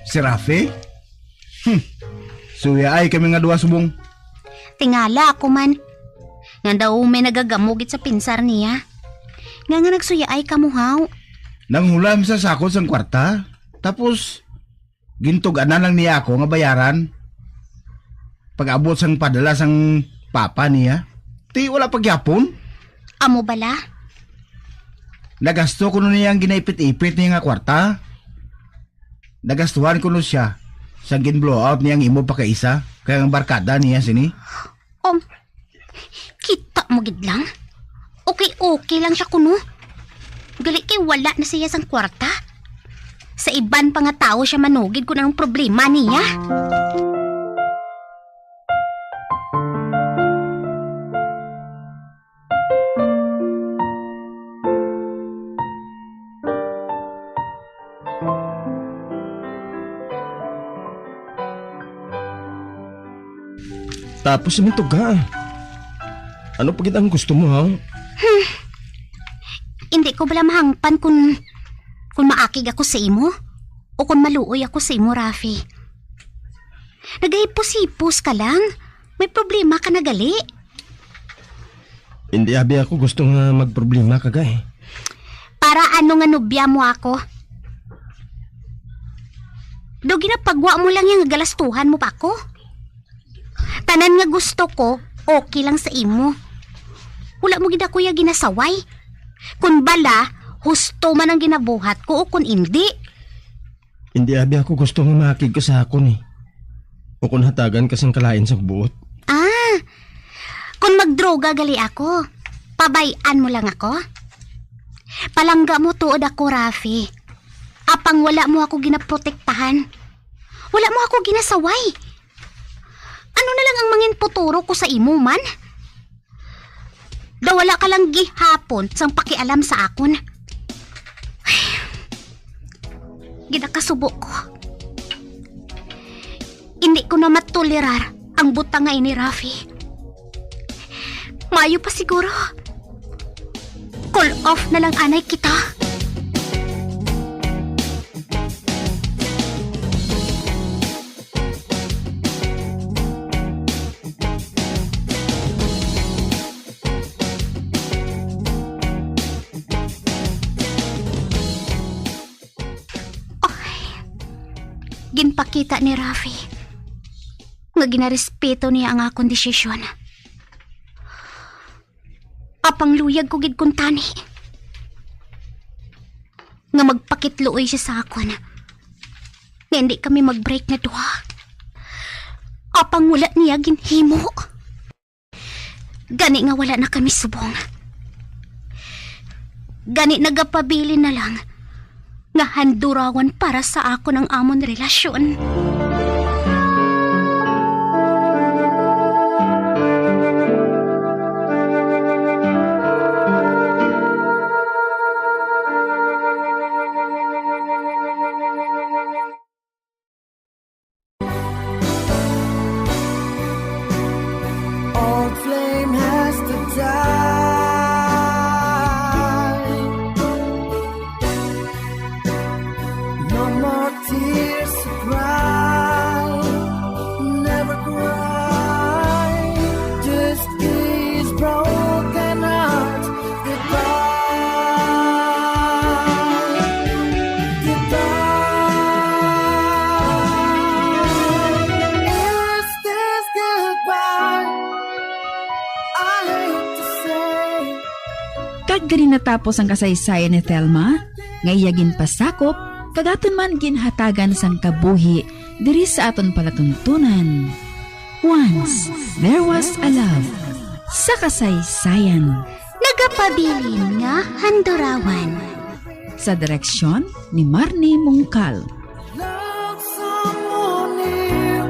Si Rafi? Hmm. Suyaay kami nga duha subong. Tingala ako man. Nga daw may nagagamugit sa pinsar niya. Nga nga nagsuyaay kamo, haw? Nanghulam sa sakot sang kwarta. Tapos, gintuganan lang niya ako nga bayaran. Pag-abot sang padala sang papa niya, ti wala pa gyapon. Amo bala? Nagasto ko niya ang ginaipit-ipit niya nga kwarta. Nagastuhan ko no siya sa gin-blowout niya ang imo pakaisa kay ang barkada niya sini. Um, kita mo gid lang. Okay, okay lang siya kuno. Gali kay wala na siya sang kwarta. Sa iban pa nga tawo siya manugid kung anong problema niya. Tapos naman to ga. Ano pa gid ang gusto mo, ha? Hmm. Hindi ko bala mahangpan kung, kung maakig ako sa imo o kung maluoy ako sa imo, Rafi. Nagahipos-hipos ka lang. May problema ka na gali. Hindi abi ako gusto nga magproblema ka, ga, eh. Para ano nga nobya mo ako? Daw ginapagwa mo lang yang galastuhan mo pa ako? Tanan nga gusto ko, okay lang sa imo. Wala mo gid ako ya ginasaway. Kun bala, husto man ang ginabuhat ko o kun indi. Hindi abi ako gusto nga maakig ka sa akon, eh. O kung hatagan ka sang kalain sa buot. Ah, kung magdroga gali ako, pabay-an mo lang ako? Palangga mo tuod ako, Rafi. Apang wala mo ako ginaprotektahan. Wala mo ako ginasaway. Ano na lang ang mangin puturo ko sa imo man? Daw wala ka lang gihapon sang pakialam sa akon. Ginakasubo ko. Hindi ko na matolerar ang butang nga ini, Rafi. Maayo pa siguro. Cool off na lang anay kita. Ginpakita ni Rafi nga ginarespeto niya ang akon desisyon. Apang luyag ko gid kuntani nga magpakitluoy siya sa akon nga hindi kami mag-break nga duha. Apang wala niya ginhimo. Gani nga wala na kami subong. Gani nagapabilin na lang nga handurawan para sa akon ang amon relasyon. Old flame has to die. No more tears to cry. Never cry. Just kiss broken hearts. Goodbye. Goodbye. Is this goodbye? I hate to say. Kag diri natapos ang kasaysayan ni Thelma, nga iya ginpasakop, kag aton man ginhatagan sang kabuhi diri sa aton palatuntunan. Once There Was a Love, sa kasaysayan. Nagapabilin nga handurawan. Sa direksyon ni Marnie Mungkal. Love someone new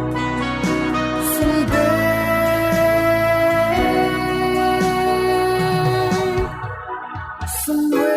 someday. Somewhere.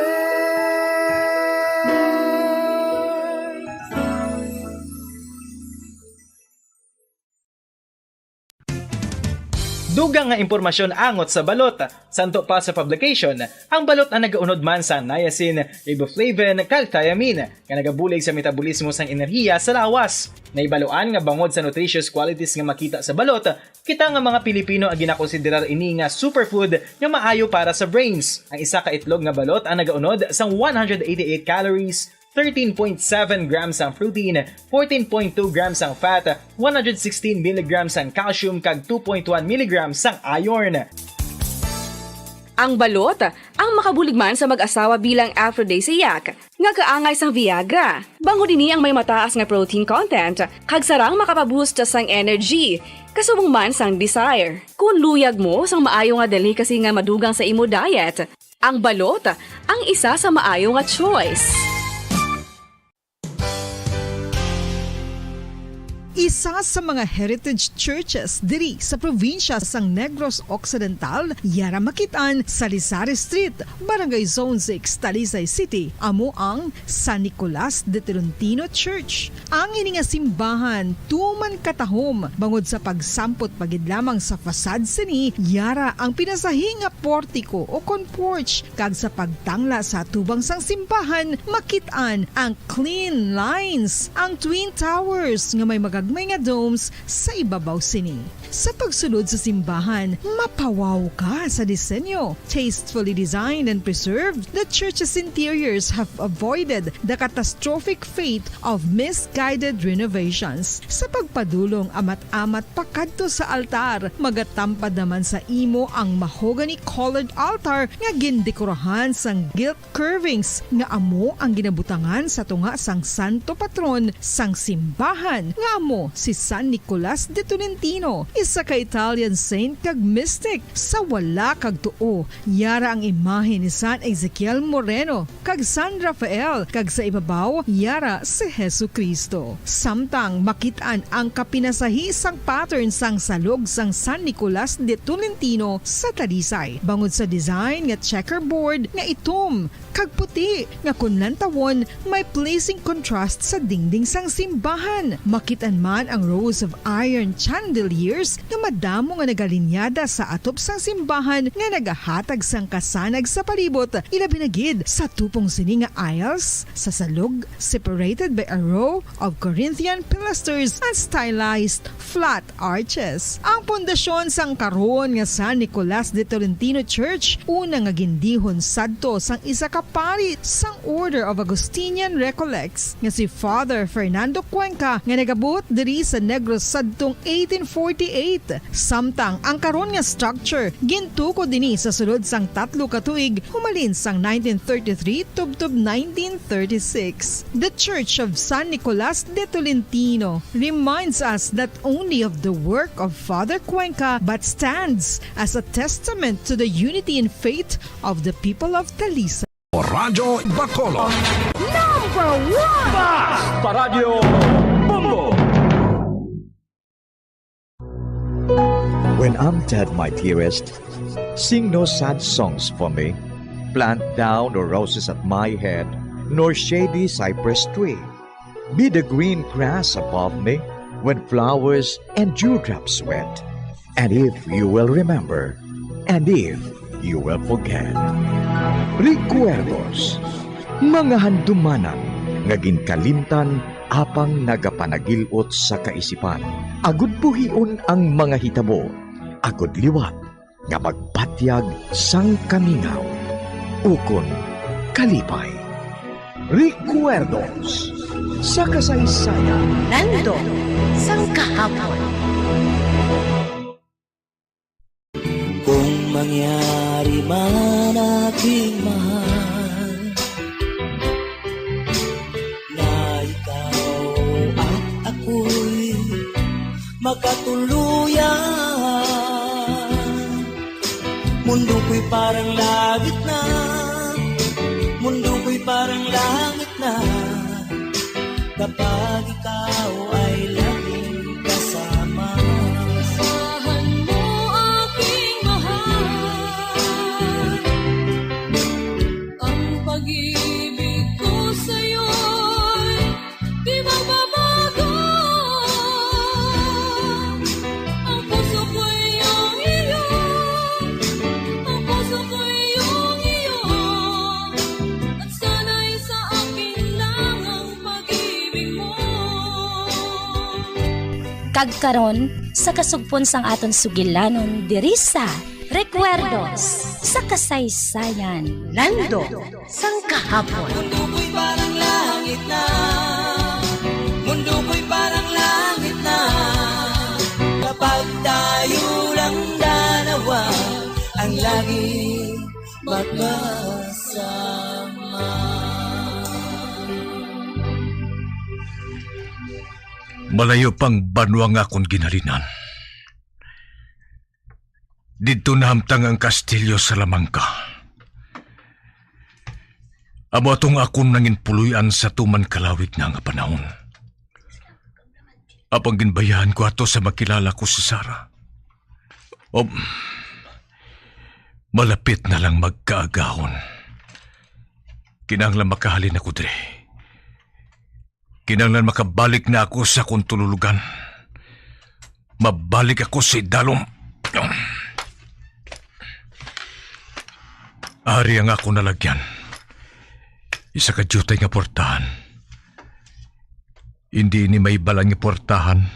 Dugang nga impormasyon angot sa balot. Santo pa sa publication, ang balot ang nagaunod man sa niacin, riboflavin, kag thiamine, nga nagabulig sa metabolismo sang enerhiya sa lawas. Nahibaluan nga bangod sa nutritious qualities nga makita sa balot, kita nga mga Pilipino ang ginakonsiderar ini nga superfood nga maayo para sa brains. Ang isa ka itlog nga balot ang nagaunod sang one hundred eighty-eight calories, thirteen point seven grams ang protein, fourteen point two grams ang fat, one hundred sixteen milligrams ang calcium, kag two point one milligrams ang iron. Ang balot ang makabulig man sa mag-asawa bilang aphrodisiac, nga kaangay sang Viagra. Bangod ini ang may mataas nga protein content, kag sarang makapaboost sang energy, kasubong man sang desire. Kung luyag mo sang maayo nga delicacy nga madugang sa imo diet, ang balot ang isa sa maayo nga choice. Isa sa mga heritage churches diri sa probinsya sang Negros Occidental, yara makit-an sa Lizares Street, Barangay Zone six, Talisay City, amo ang San Nicolas de Tolentino Church. Ang ini nga simbahan tuman katahom bangod sa pagsampot pa gid lamang sa facade sini, yara ang pinasahi nga portiko o kon porch, kag sa pagtangla sa atubang sang simbahan, makit-an ang clean lines, ang twin towers nga may magagmay nga domes sa ibabaw sini. Sa pagsulod sa simbahan, mapawaw ka sa disenyo. Tastefully designed and preserved, the church's interiors have avoided the catastrophic fate of misguided renovations. Sa pagpadulong amat-amat pakadto sa altar, magatampad naman sa imo ang mahogany-colored altar nga gindekorahan sang gilt curvings nga amo ang ginabutangan sa tunga sang santo patron sang simbahan, nga amo si San Nicolas de Tolentino, isa ka Italian saint kag mystic. Sa wala kag tuo, yara ang imahe ni San Ezekiel Moreno kag San Rafael, kag sa ibabaw, yara si Jesu-Cristo. Samtang makit-an ang kapinasahi sang pattern sang salog sang San Nicolas de Tolentino sa Talisay, bangod sa design nga checkerboard nga itom kag puti nga kon lantawon may pleasing contrast sa dingding sang simbahan. Makit-an man ang rows of iron chandeliers nga madamo nga nagalinyada sa atop sang simbahan nga nagahatag sang kasanag sa palibot, ilabi na gid sa tupong sini nga aisles sa salog, separated by a row of Corinthian pilasters and stylized flat arches. Ang pundasyon sang karon nga San Nicolas de Tolentino Church, una nga gindihon sadto sang isa ka pari sang Order of Augustinian Recollects nga si Father Fernando Cuenca, nga nagabuot diri sa Negros sadtong eighteen forty-eight. Samtang ang karon nga structure gintukod dinhi sa sulod sang tatlo ka tuig, humalin sang nineteen thirty-three tubtob nineteen thirty-six. The Church of San Nicolas de Tolentino reminds us not only of the work of Father Cuenca but stands as a testament to the unity in faith of the people of Talisay. Radyo Bacolod. Number one! Basta Radyo Bombo! When I'm dead, my dearest, sing no sad songs for me. Plant thou no roses at my head, nor shady cypress tree. Be the green grass above me when flowers and dewdrops wet. And if you will remember, and if you will forget. Recuerdos, mga handumanan nga ginkalimtan apang nagapanagil-ot sa kaisipan. Agud buhion ang mga hitabo, agud liwat nga magpatyag sang kamingaw ukon kalipay. Recuerdos sa kasaysayan. Nandot sang kahapon. Kung mangyari man, aking mahal, na ikaw at ako'y magkatuluyan, mundo ko'y parang langit na, mundo ko'y parang langit na, kapag ikaw ay laging kasama. Asahan mo, aking mahal, ang pag-ibig ko sa'yo'y di magbabago. Ang puso ko'y iyong iyo, ang puso ko'y iyong iyo, at sana'y sa akin lang ang pag-ibig mo. Kag karon, sa kasugpon sang aton sugilanon diri sa Recuerdos sa Kasaysayan, Nando sang Kahapon. Mundo ko'y parang langit na, mundo ko'y parang langit na, kapag tayo lang dalawa ang laging magkasama. Malayo pang banwa nga akon ginhalinan. Didto nahamtang ang Kastilyo Salamanca. Amo atong akon nanginpuloy-an sa tuman kalawig na nga panahon. Apang ginbayaan ko ato sa makilala ko si Sarah. O, malapit na lang magkaagahon. Kinahanglan makahalin ako diri. Kinahanglan makabalik na ako sa akon tululugan. Mabalik ako sa idalom. Ari ang akon nalagyan. Isa ka diutay nga portahan. Indi ini maibalan nga portahan.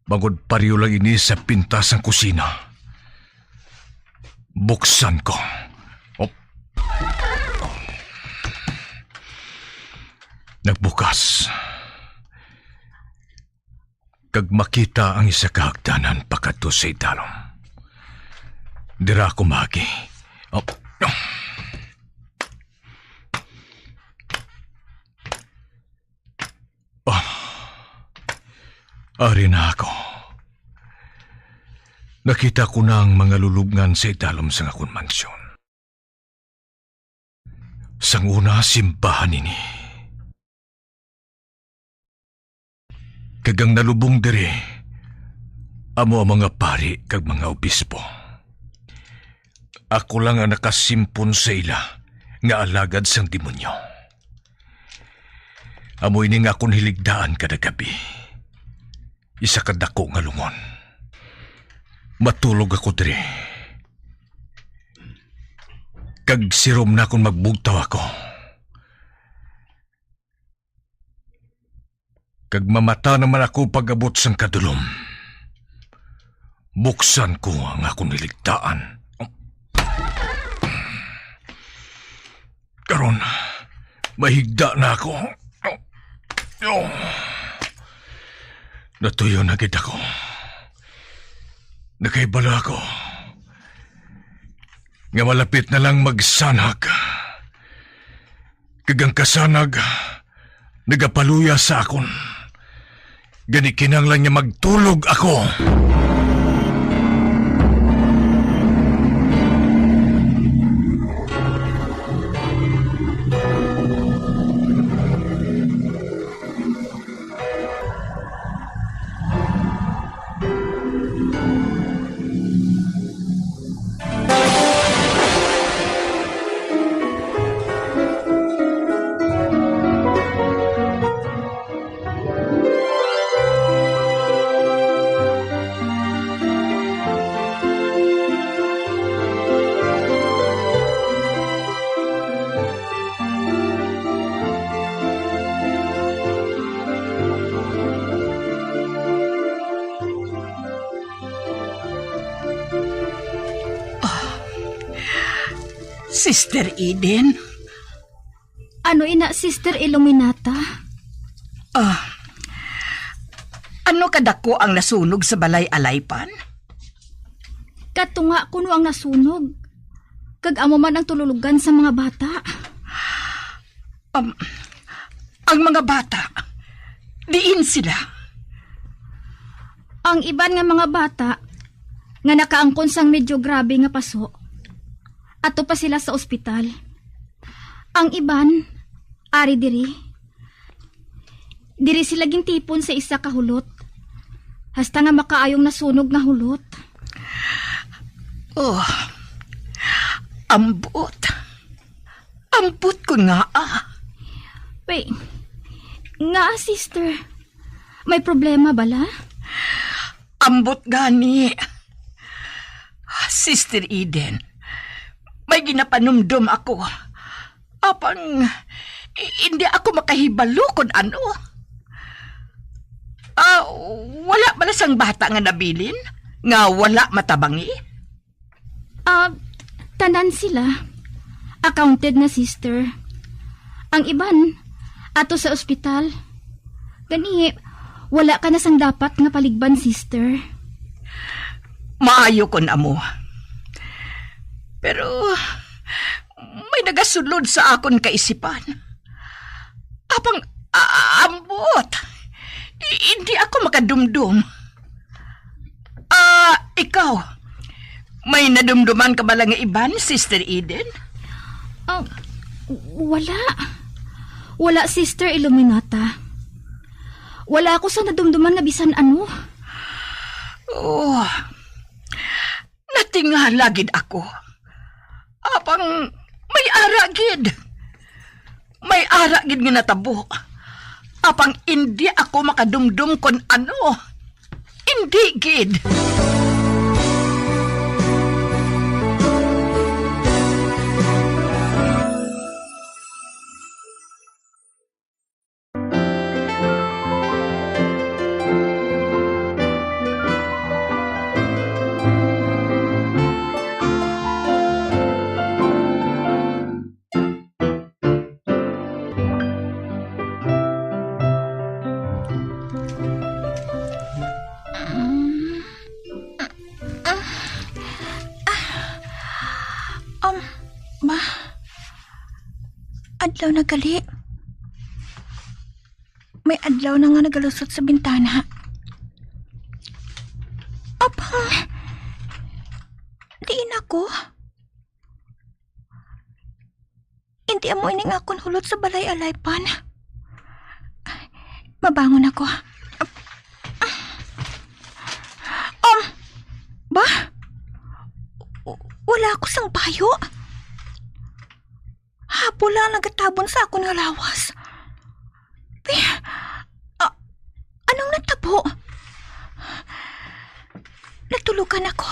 Bangod pareho lang ini sa pintas sang kusina. Buksan ko. Op. Nagbukas. Kag makita ang isa ka hagdanan pakadto sa idalom. Dira ako maagi. Op. Ah, ari na ako. Nakita ko na ang mga lulubngan sa idalom sang akon mansyon. Sang una, simbahan ini. Kag ang nalubong diri, amo ang mga pari kag mga obispo. Ako lang ang nakasimpon sa ila nga alagad sang demonyo. Amo ini nga akon hiligdaan kada gabi. isa ka dako nga lungon. Matulog ako diri. Kag sirom na kon magbugtaw ako. Kag mamata naman ako pag-abot sang kadulom. Buksan ko ang akon hiligdaan. Karon, mahigda na ako. Natuyo na gid ako. Nakahibalo ako nga malapit na lang magsanag. Kag ang kasanag nagapaluya sa akon. Gani kinahanglan nga magtulog ako. Ah, Sister Eden? Ano ina, Sister Iluminata? Ah, ano kadako ang nasunog sa balay Alaypan? Katunga kuno ang nasunog, kag amo man ang tululugan sa mga bata. Um, ang mga bata, diin sila? Ang iban nga mga bata nga nakaangkon sang medyo grabe nga paso, ato pa sila sa ospital. Ang iban, ari diri. Diri sila gintipon sa isa ka hulot, hasta nga makaayong nasunog nga hulot. Oh, ambot. Ambot ko nga, ah. Wait, nga, sister, may problema bala? Ambot gani. Sister Eden, may ginapanumdom ako. Apang, i-, hindi ako makahibalo kon ano. Ah, wala bala sang bata nga nabilin nga wala matabangi? Ah, tanan sila. Accounted na, sister. Ang iban, ato sa ospital. Gani, wala ka na sang dapat nga paligban, sister. Maayo kon amo. Pero may nagasulod sa akon kaisipan. Apang, a-, ambot. I-, hindi ako makadumdom. Ah, ikaw, may nadumduman ka bala nga iban, Sister Eden? Ah, wala. Wala, Sister Iluminata. Wala ako sa nadumduman nga bisan ano. Oh, natingala gid ako. Apang may ara gid. May ara gid nga natabo. Apang indi ako makadumdom kon ano. Indi gid. Um, ma, adlaw na gali. May adlaw na nga nagalusot sa bintana. Apang, diin ako? Hindi amo ini nga akon hulot sa balay, Alaypan. Mabangon ako. Um, ba? W-, wala ako sang bayo. Hapol lang nagatabon sa akon nga lawas. Pi-, a-, anong natabo? Tulogan ako.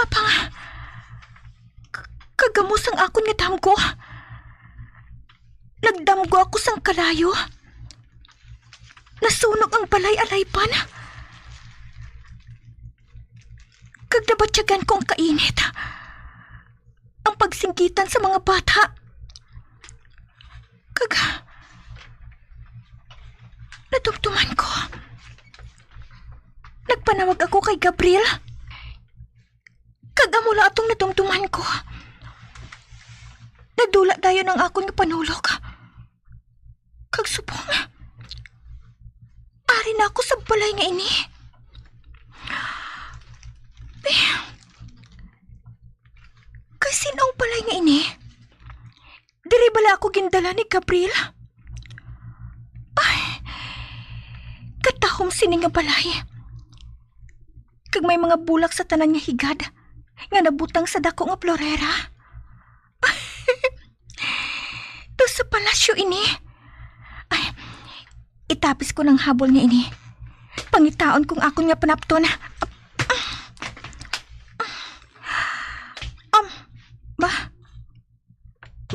Apang, k-, kagamo sang akon nga damgo. Nagdamgo ako sang kalayo. Nasunog ang balay alaypan. Kag nabatyagan ko ang kainit, ang pagsinggitan sa mga bata. Kag nadumduman ko. Nagpanawag ako kay Gabriel. Kag amo lang atong nadumduman ko. Nadula dayon ang akon nga panulok. Kag subong, ari na ako sa balay nga ini. Eh, kay sin-o ang balay nga ini? Diri bala ako gindala ni Gabriel? Ay, katahom sini nga balay. Kag may mga bulak sa tanan nga higad nga nabutang sa dako nga florera. Daw sa palasyo ini. Ay, itapis ko ng habol nga ini. Pangitaon kong akon nga panapton. Um, ba,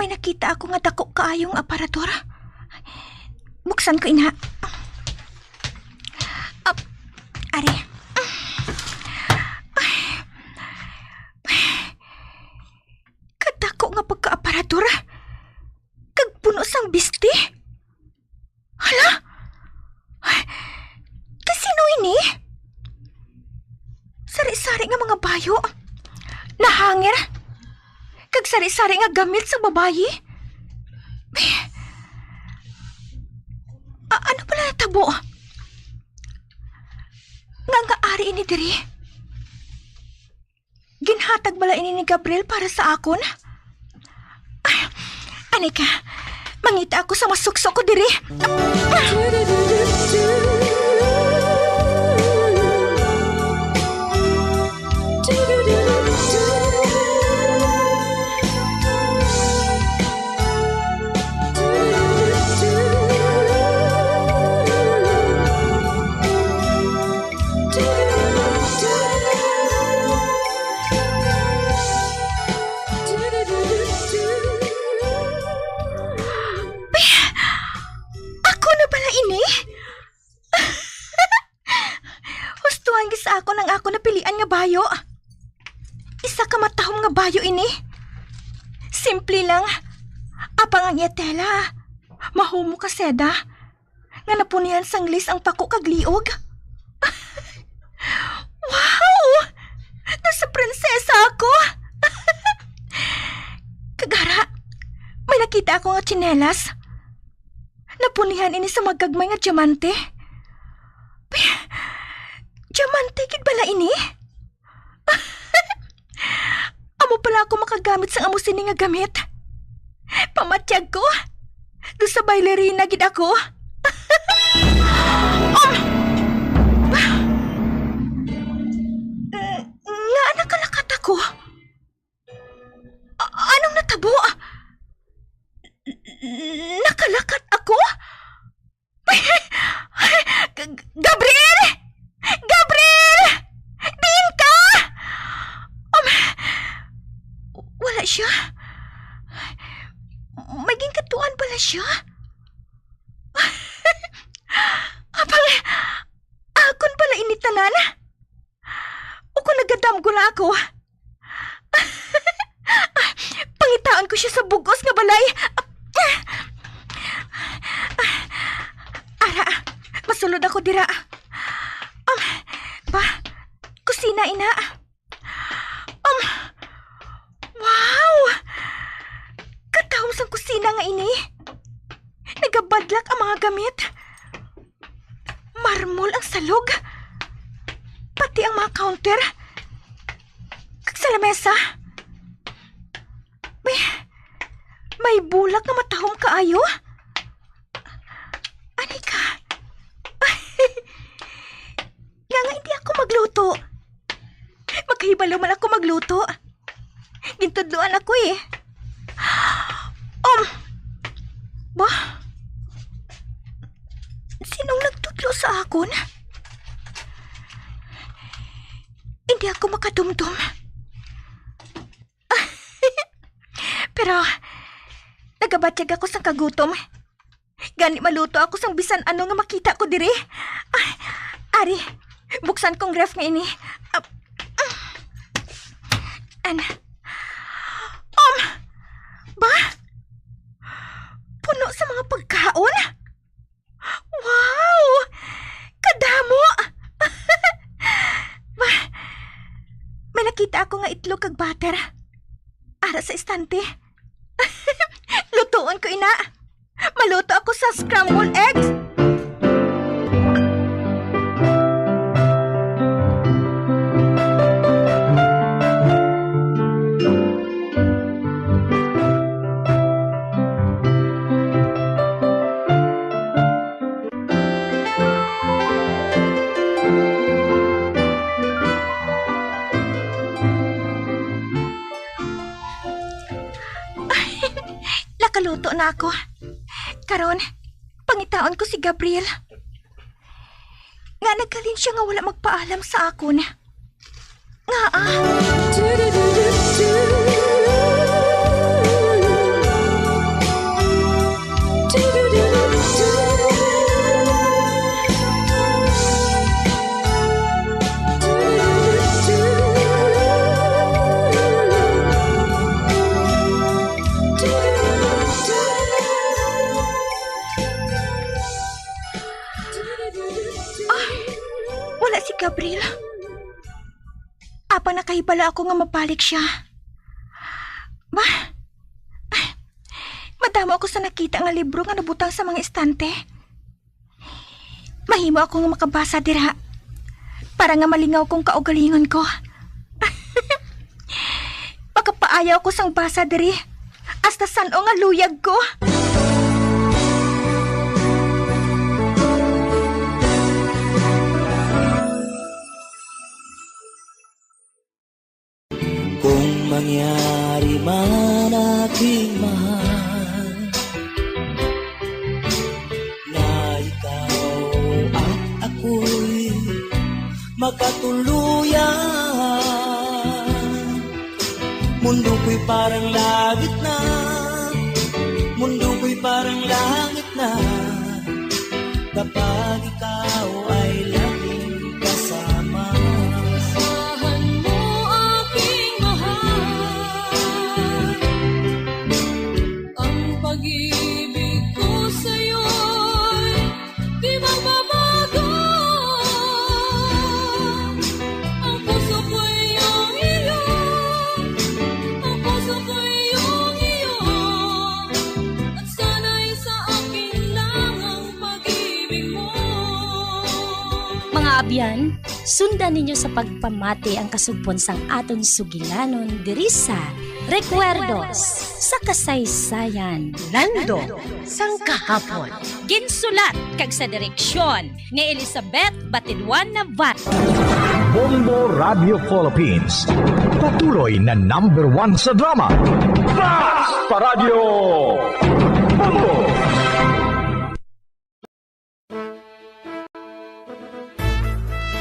may nakita ako nga dako kaayong aparador. Buksan ko ina. Ap, are. Kadako nga pagkaaparador. Kag puno sang bisti. Hala? Ay, kasino ini? Sari-sari nga mga bayo. Nahangir. Kag sari-sari nga gamit sa babayi. A-, ano pala natabo? Nga, nga ari ini diri? Ginhatag bala ini ni Gabriel para sa akon? Ay, ani ka, mangita ako sa masuksok ko diri. Ako na bala ini? Hustuhan gid sa akon ang akon napilian nga bayo. Isa ka matahom nga bayo ini. Simple lang. Apang ang iya tela, mahumok ka seda, nga napunihan sang lace ang pako kag liog. Wow! Nasa prinsesa ako! Kag ara, may nakita ako nga tsinelas. Napunihan ini sa magagmay nga diamante. Pi-, diamante gid bala ini? Amo pala ako makagamit sang amo sini nga gamit. Pamatyag ko, daw sa bailarina gid ako. Um! Nga nakalakat ako? A-, anong natabo? Nakalakat ako? G-, Gabriel! Gabriel! Diin ka? Um, wala siya. May ginkadtuan pala siya. Apang, akon pala ini tanan. O kung nagadamgo na ako, pangitaon ko siya sa bug-os nga balay. Ara, masulod ako dira. Um, ba, kusina ina. Um, wow! Katahom sang kusina nga ini. Nagabadlak ang mga gamit. Marmol ang salog. Pati ang mga counter. Kag sa lamesa. May, may bulak nga matahom kaayo. Ani ka? Nga nga hindi ako magluto. Makahibalo man ako magluto. Gintudloan ako eh. Um, ba? Sinong nagtudlo sa akon? Di ako makadumdom. Pero, nagabatyag ako sang kagutom. Gani maluto ako sang bisan ano nga makita ko diri. Ah, ari, buksan kong ref nga ini. Ah, ah. An-, um, ba? Puno sa mga pagkaon? Wow! Kadamo! Ba, may nakita ako nga itlog kag butter. Ara sa istante. Lutuon ko ina. Maluto ako sa scrambled eggs. Nakaluto na ako. Karon, pangitaon ko si Gabriel. Nga naghalin siya nga wala magpaalam sa akon. Ngaa? Ah, wala si Gabriel. Apang nakahibalo ako nga mabalik siya. Ba? Madamo ako sa nakita nga libro nga nabutang sa mga estante. Mahimo ako nga makabasa dira para nga malingaw kong kaugalingon ko. Makapaayaw ko sang basa diri hasta san-o nga luyag ko. Kung mangyari man aking mahal, na ikaw at ako'y magkatuluyan. Mundo ko'y parang langit na, mundo ko'y parang langit na, kapag ikaw ay laging kasama. Asahan mo, aking mahal, ang pag-ibig ko sa'yo'y di magbabago. Ang puso ko'y iyong iyo, ang puso ko'y iyong iyo, at sana'y sa akin lang ang pag-ibig mo. Mga abyan, sundan ninyo sa pagpamati ang kasugpon sang aton sugilanon diri sa Recuerdos sa Kasaysayan. Lando sang Kahapon. Ginsulat kag sa direksyon ni Elizabeth Batidwan Navarro. Bombo Radio Philippines, patuloy na number one sa drama. Basta Radyo Bombo!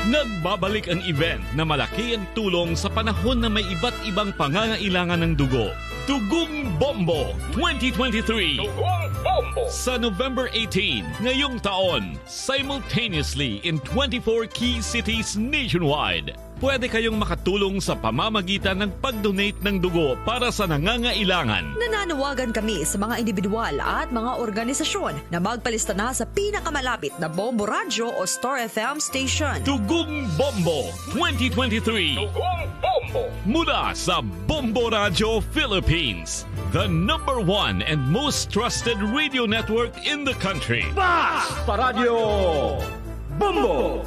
Nagbabalik ang event na malaki ang tulong sa panahon na may iba't ibang pangangailangan ng dugo. Dugong Bombo twenty twenty-three. Dugong Bombo. Sa November eighteen, ngayong taon, simultaneously in twenty-four key cities nationwide. Pwede kayong makatulong sa pamamagitan ng pag-donate ng dugo para sa nangangailangan. Nananawagan kami sa mga individual at mga organisasyon na magpalista na sa pinakamalapit na Bombo Radyo o Star F M station. Dugong Bombo twenty twenty-three. Dugong Bombo. Mula sa Bombo Radyo Philippines, the number one and most trusted radio network in the country. Basta Radyo Bombo!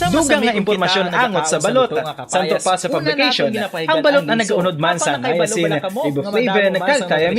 Dugang nga impormasyon angot sa balota. Sa Antropasa Publication, ang balot ang nag-unod man sa nga sina riboflavin, calcium,